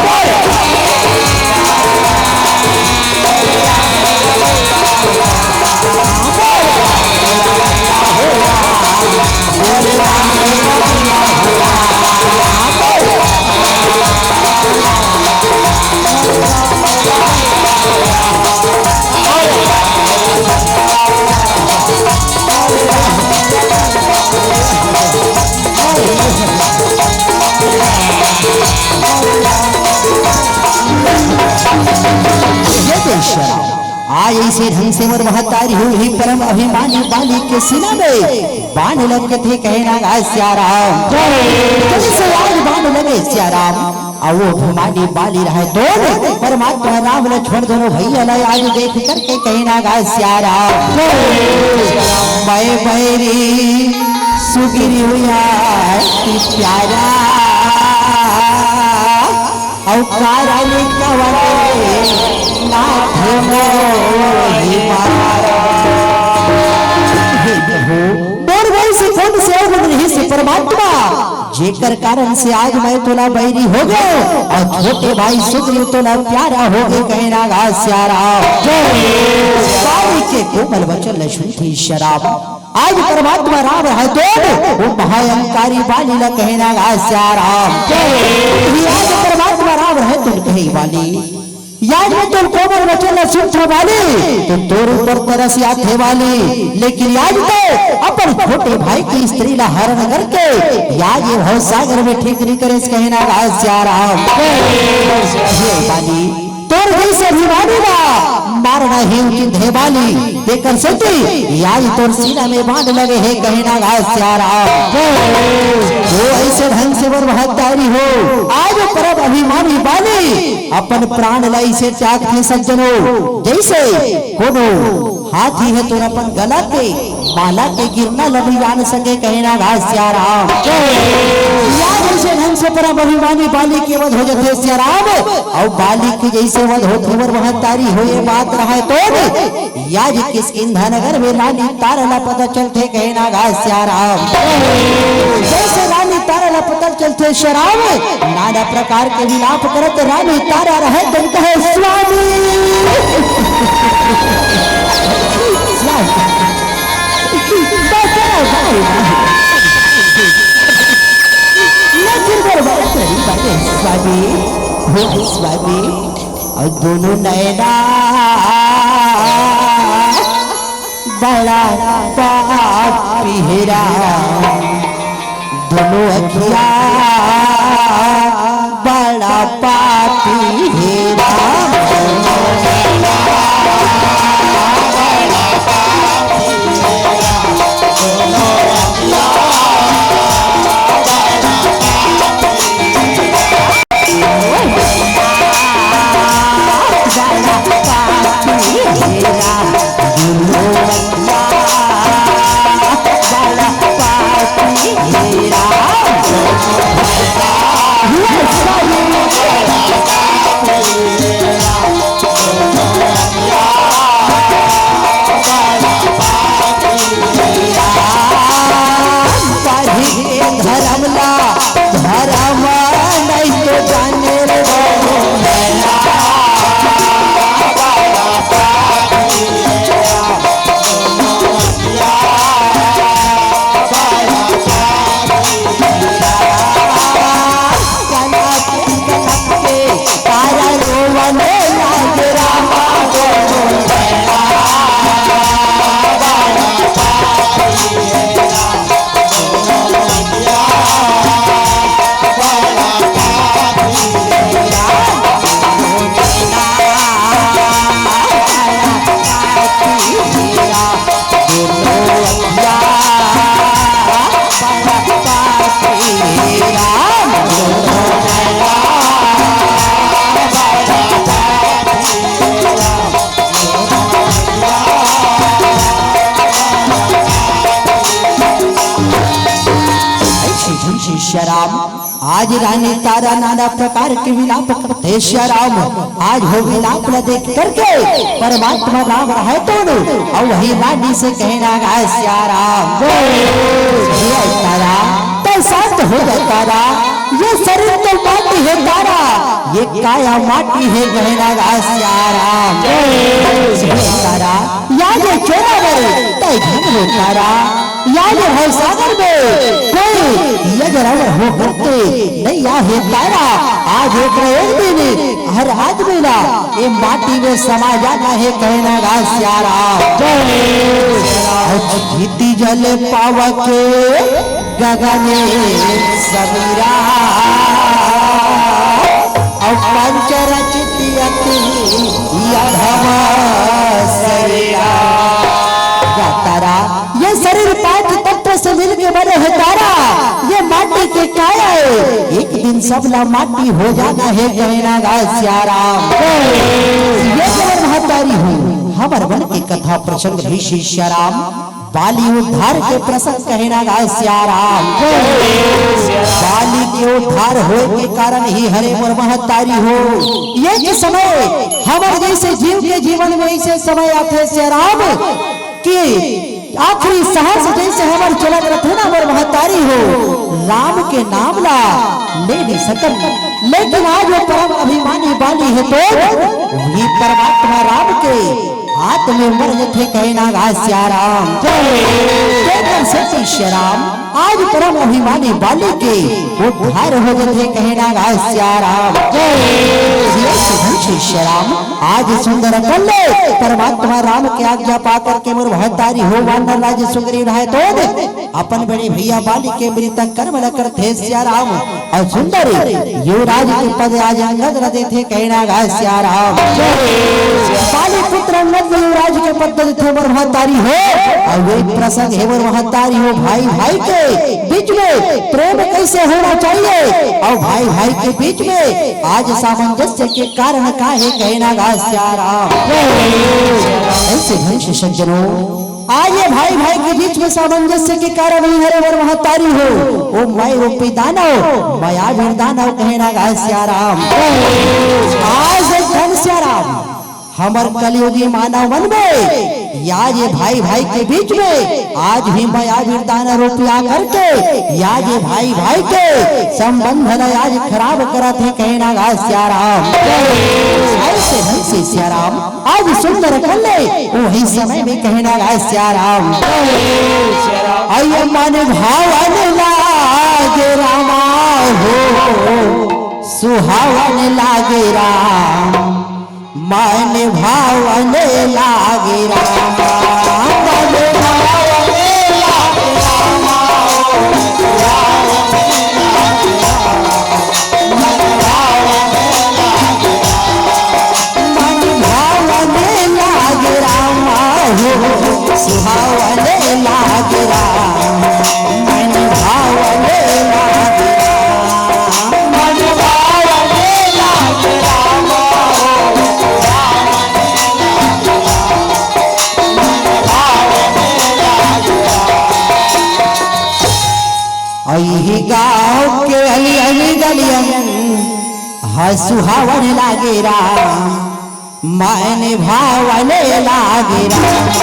ये तो ईश्वर, आज ऐसे ढंग से मोर महतारी हो ही परम अभिमानी बाली के सीना में बाण लग के थे कहे ना गा सिया राम। जैसे आज बाण लगे सिया राम, अउ वो अभिमानी बाली रहय तो परमात्मा राम लक्ष्मण दोनों भैया ला आज देख करके कहे ना गा सिया राम, मैं बैरी सुग्रीव अति प्यारा, अउ कारण कवन नाथ मोहि मारा। हे प्रभु, मोर वैसे कौन से अवगुण रहिस परमात्मा, जेकर कारण से आज मैं तोला बैरी हो गए अउ छोटे भाई सुग्रीव तोला प्यारा हो गए, कहे ना गा सिया राम। बाली के कोमल वचन ल सुनथे सिया राम। आज परमात्मा राम रहे तो वो महाअहंकारी बाली ला कहे ना गा सिया राम। ये आज परमात्मा राम रहे तो कहे बाली, आज मैं तोर कोमल वचन ला सुनथों बाली, तो तोर ऊपर तरस आथे बाली, लेकिन आज तो अपन छोटे भाई के स्त्री ला हरण करके आज ये भवसागर में ठीक नहीं करेस, कहे ना गा सिया राम। हे बाली, तोर जैसे अभिमानी ला मारना ही उचित हे बाली, तेकर सेती आज तोर सीना में बाण लगे हे, कहे ना गा सिया राम। वो ऐसे ढंग से बर महतारी हो, आज परम अभिमानी बाली अपन प्राण ला अइसे त्यागथे सज्जनो, जैसे कोनो हाथी हे तोर अपन गला के माला के गिरना ल नइ जान सके, कहे ना गा सिया राम। या जैसे ढंग से परम अभिमानी बाली के वध हो जथे सिया राम, अउ बाली के जैसे वध होथे बर महतारी हो ये बात रहय तो आज किष्किंधा नगर में रानी तारा ला पता चलथे, कहे ना गा सिया राम। जैसे रानी तारा ला पता चलथे सिया राम, नाना प्रकार के विलाप करत रानी तारा रहे तन कहे स्वामी। स्वामी। बस, बस, बस। लेकिन बर्बाद करी बने स्वामी, हो स्वामी। अउ दोनों नैना बड़ा पापी हे राम, दोनों अखिया बड़ा पापी हे राम। धर्म ला धर्म नहीं तो जाने रे। ऐसे ढंग से सिया राम आज रानी तारा नाना प्रकार के विलाप करथे सिया राम। आज हो विलाप ला देख करके परमात्मा राम रहे तो अउ वही रानी से कहे ना गा सिया राम। हे तारा, तै शांत हो जा तारा, ये शरीर तो माटी हे तारा, ये काया माटी हे, कहे ना गा सिया राम। हे तारा, या ये चोरावर तै घन हो तारा, या ये भवसागर में कोई यजरावर हो करते नहीं या हे तारा। आज एक न एक दिन हर आदमी ला ये माटी में समा जाना हे, कहे ना गा सिया राम। धरती जल पावके गगने समीरा, अउ पंचरचित अति अधम शरीरा। या तारा, ये शरीर पांच तत्व से मिलके बने हे तारा, ये माटी के काया हे, एक दिन सब ला माटी हो जाना हे, कहना गा सिया राम। ये हमर महतारी हो, हमर मन के कथा प्रसंग भी श्री सिया राम। बाली उद्धार के प्रसंग, कहना गा सिया राम। बाली के उद्धार होए के कारण ही हरे मोर महतारी हो। ये के समय हमर जैसे जीव के जीवन में ऐसे समय आथे सिया राम कि आखिरी सांस जैसे हमर चलत रथे ना, मोर महतारी हो, राम के नाम ला ले नहीं सकन। लेकिन आज वो परम अभिमानी बाली हे तो वही परमात्मा राम के हाथ में मर जथे, कहना गा सिया राम। तेकर सेती सिया राम, आज परम अभिमानी बाली के उद्धार हो जथे, कहना गा सिया राम। जय श्री धन श्री सिया राम। आज सुंदर कल्ले परमात्मा राम के आज्ञा पा करके मोर महतारी हो वानर राज सुग्रीव रहे तो अपन बड़े भैया बाली के मृत कर्म ल करथे सिया राम। और सुंदर युवराज के पद आज अंगद ल देथे, कहना गा सिया राम। बाली पुत्र अंगद ल युवराज के पद देथे मोर महतारी हो। और वही प्रसंग हे मोर महतारी हो, भाई भाई के बीच में प्रेम कैसे होना चाहिए और भाई भाई के बीच में आज सामंजस्य के कारण का हे, कहना गा सिया राम। ऐसे धन से सज्जनों, आज ये भाई भाई के बीच में सामंजस्य के कारण ही हरे मोर महतारी हो, वो मय रूपी दानव, मयावीर दानव, कहना गा सिया राम। आज धन सिया राम, हमर कलयुगी मानव मन में या ये भाई भाई के बीच में आज ही मयावीर दानव रूपी आकर के या ये भाई भाई के संबंध ल आज खराब करत हे, कहना गा सिया राम। ऐसे ढंग से सिया राम आज सुंदर कल्ले वही समय में, कहना गा सिया राम। अय मन भावन लागे रामा हो, सुहावन लागे राम। मन भावन लागे राम, मन भावन लागे राम, मन भावन लागे राम, मन भावन लागे राम, मन भावन लागे राम हो, सुहावन लागे राम, मन भावन लागे राम, मन भावन लागे राम हो। अइही गाँव के अली अली गलियन हा सुहावन लागे राम, मन भावन लागे राम।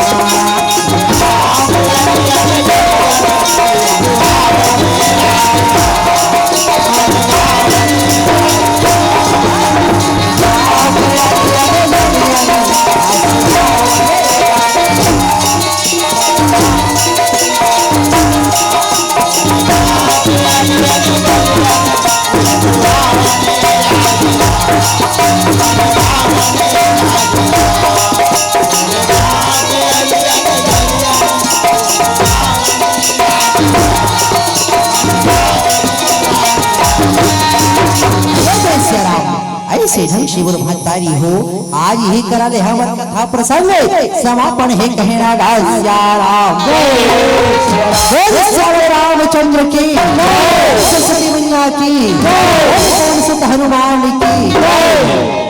जय जय सिया राम। ऐसे ढंग से बोल महतारी हो, आज ही करा ले हमर कथा प्रसंग समापन हे, कहना गा सिया राम। बोल सिया रामचंद्र की, सरस्वती मैया की, बोल पवन सुत हनुमान की।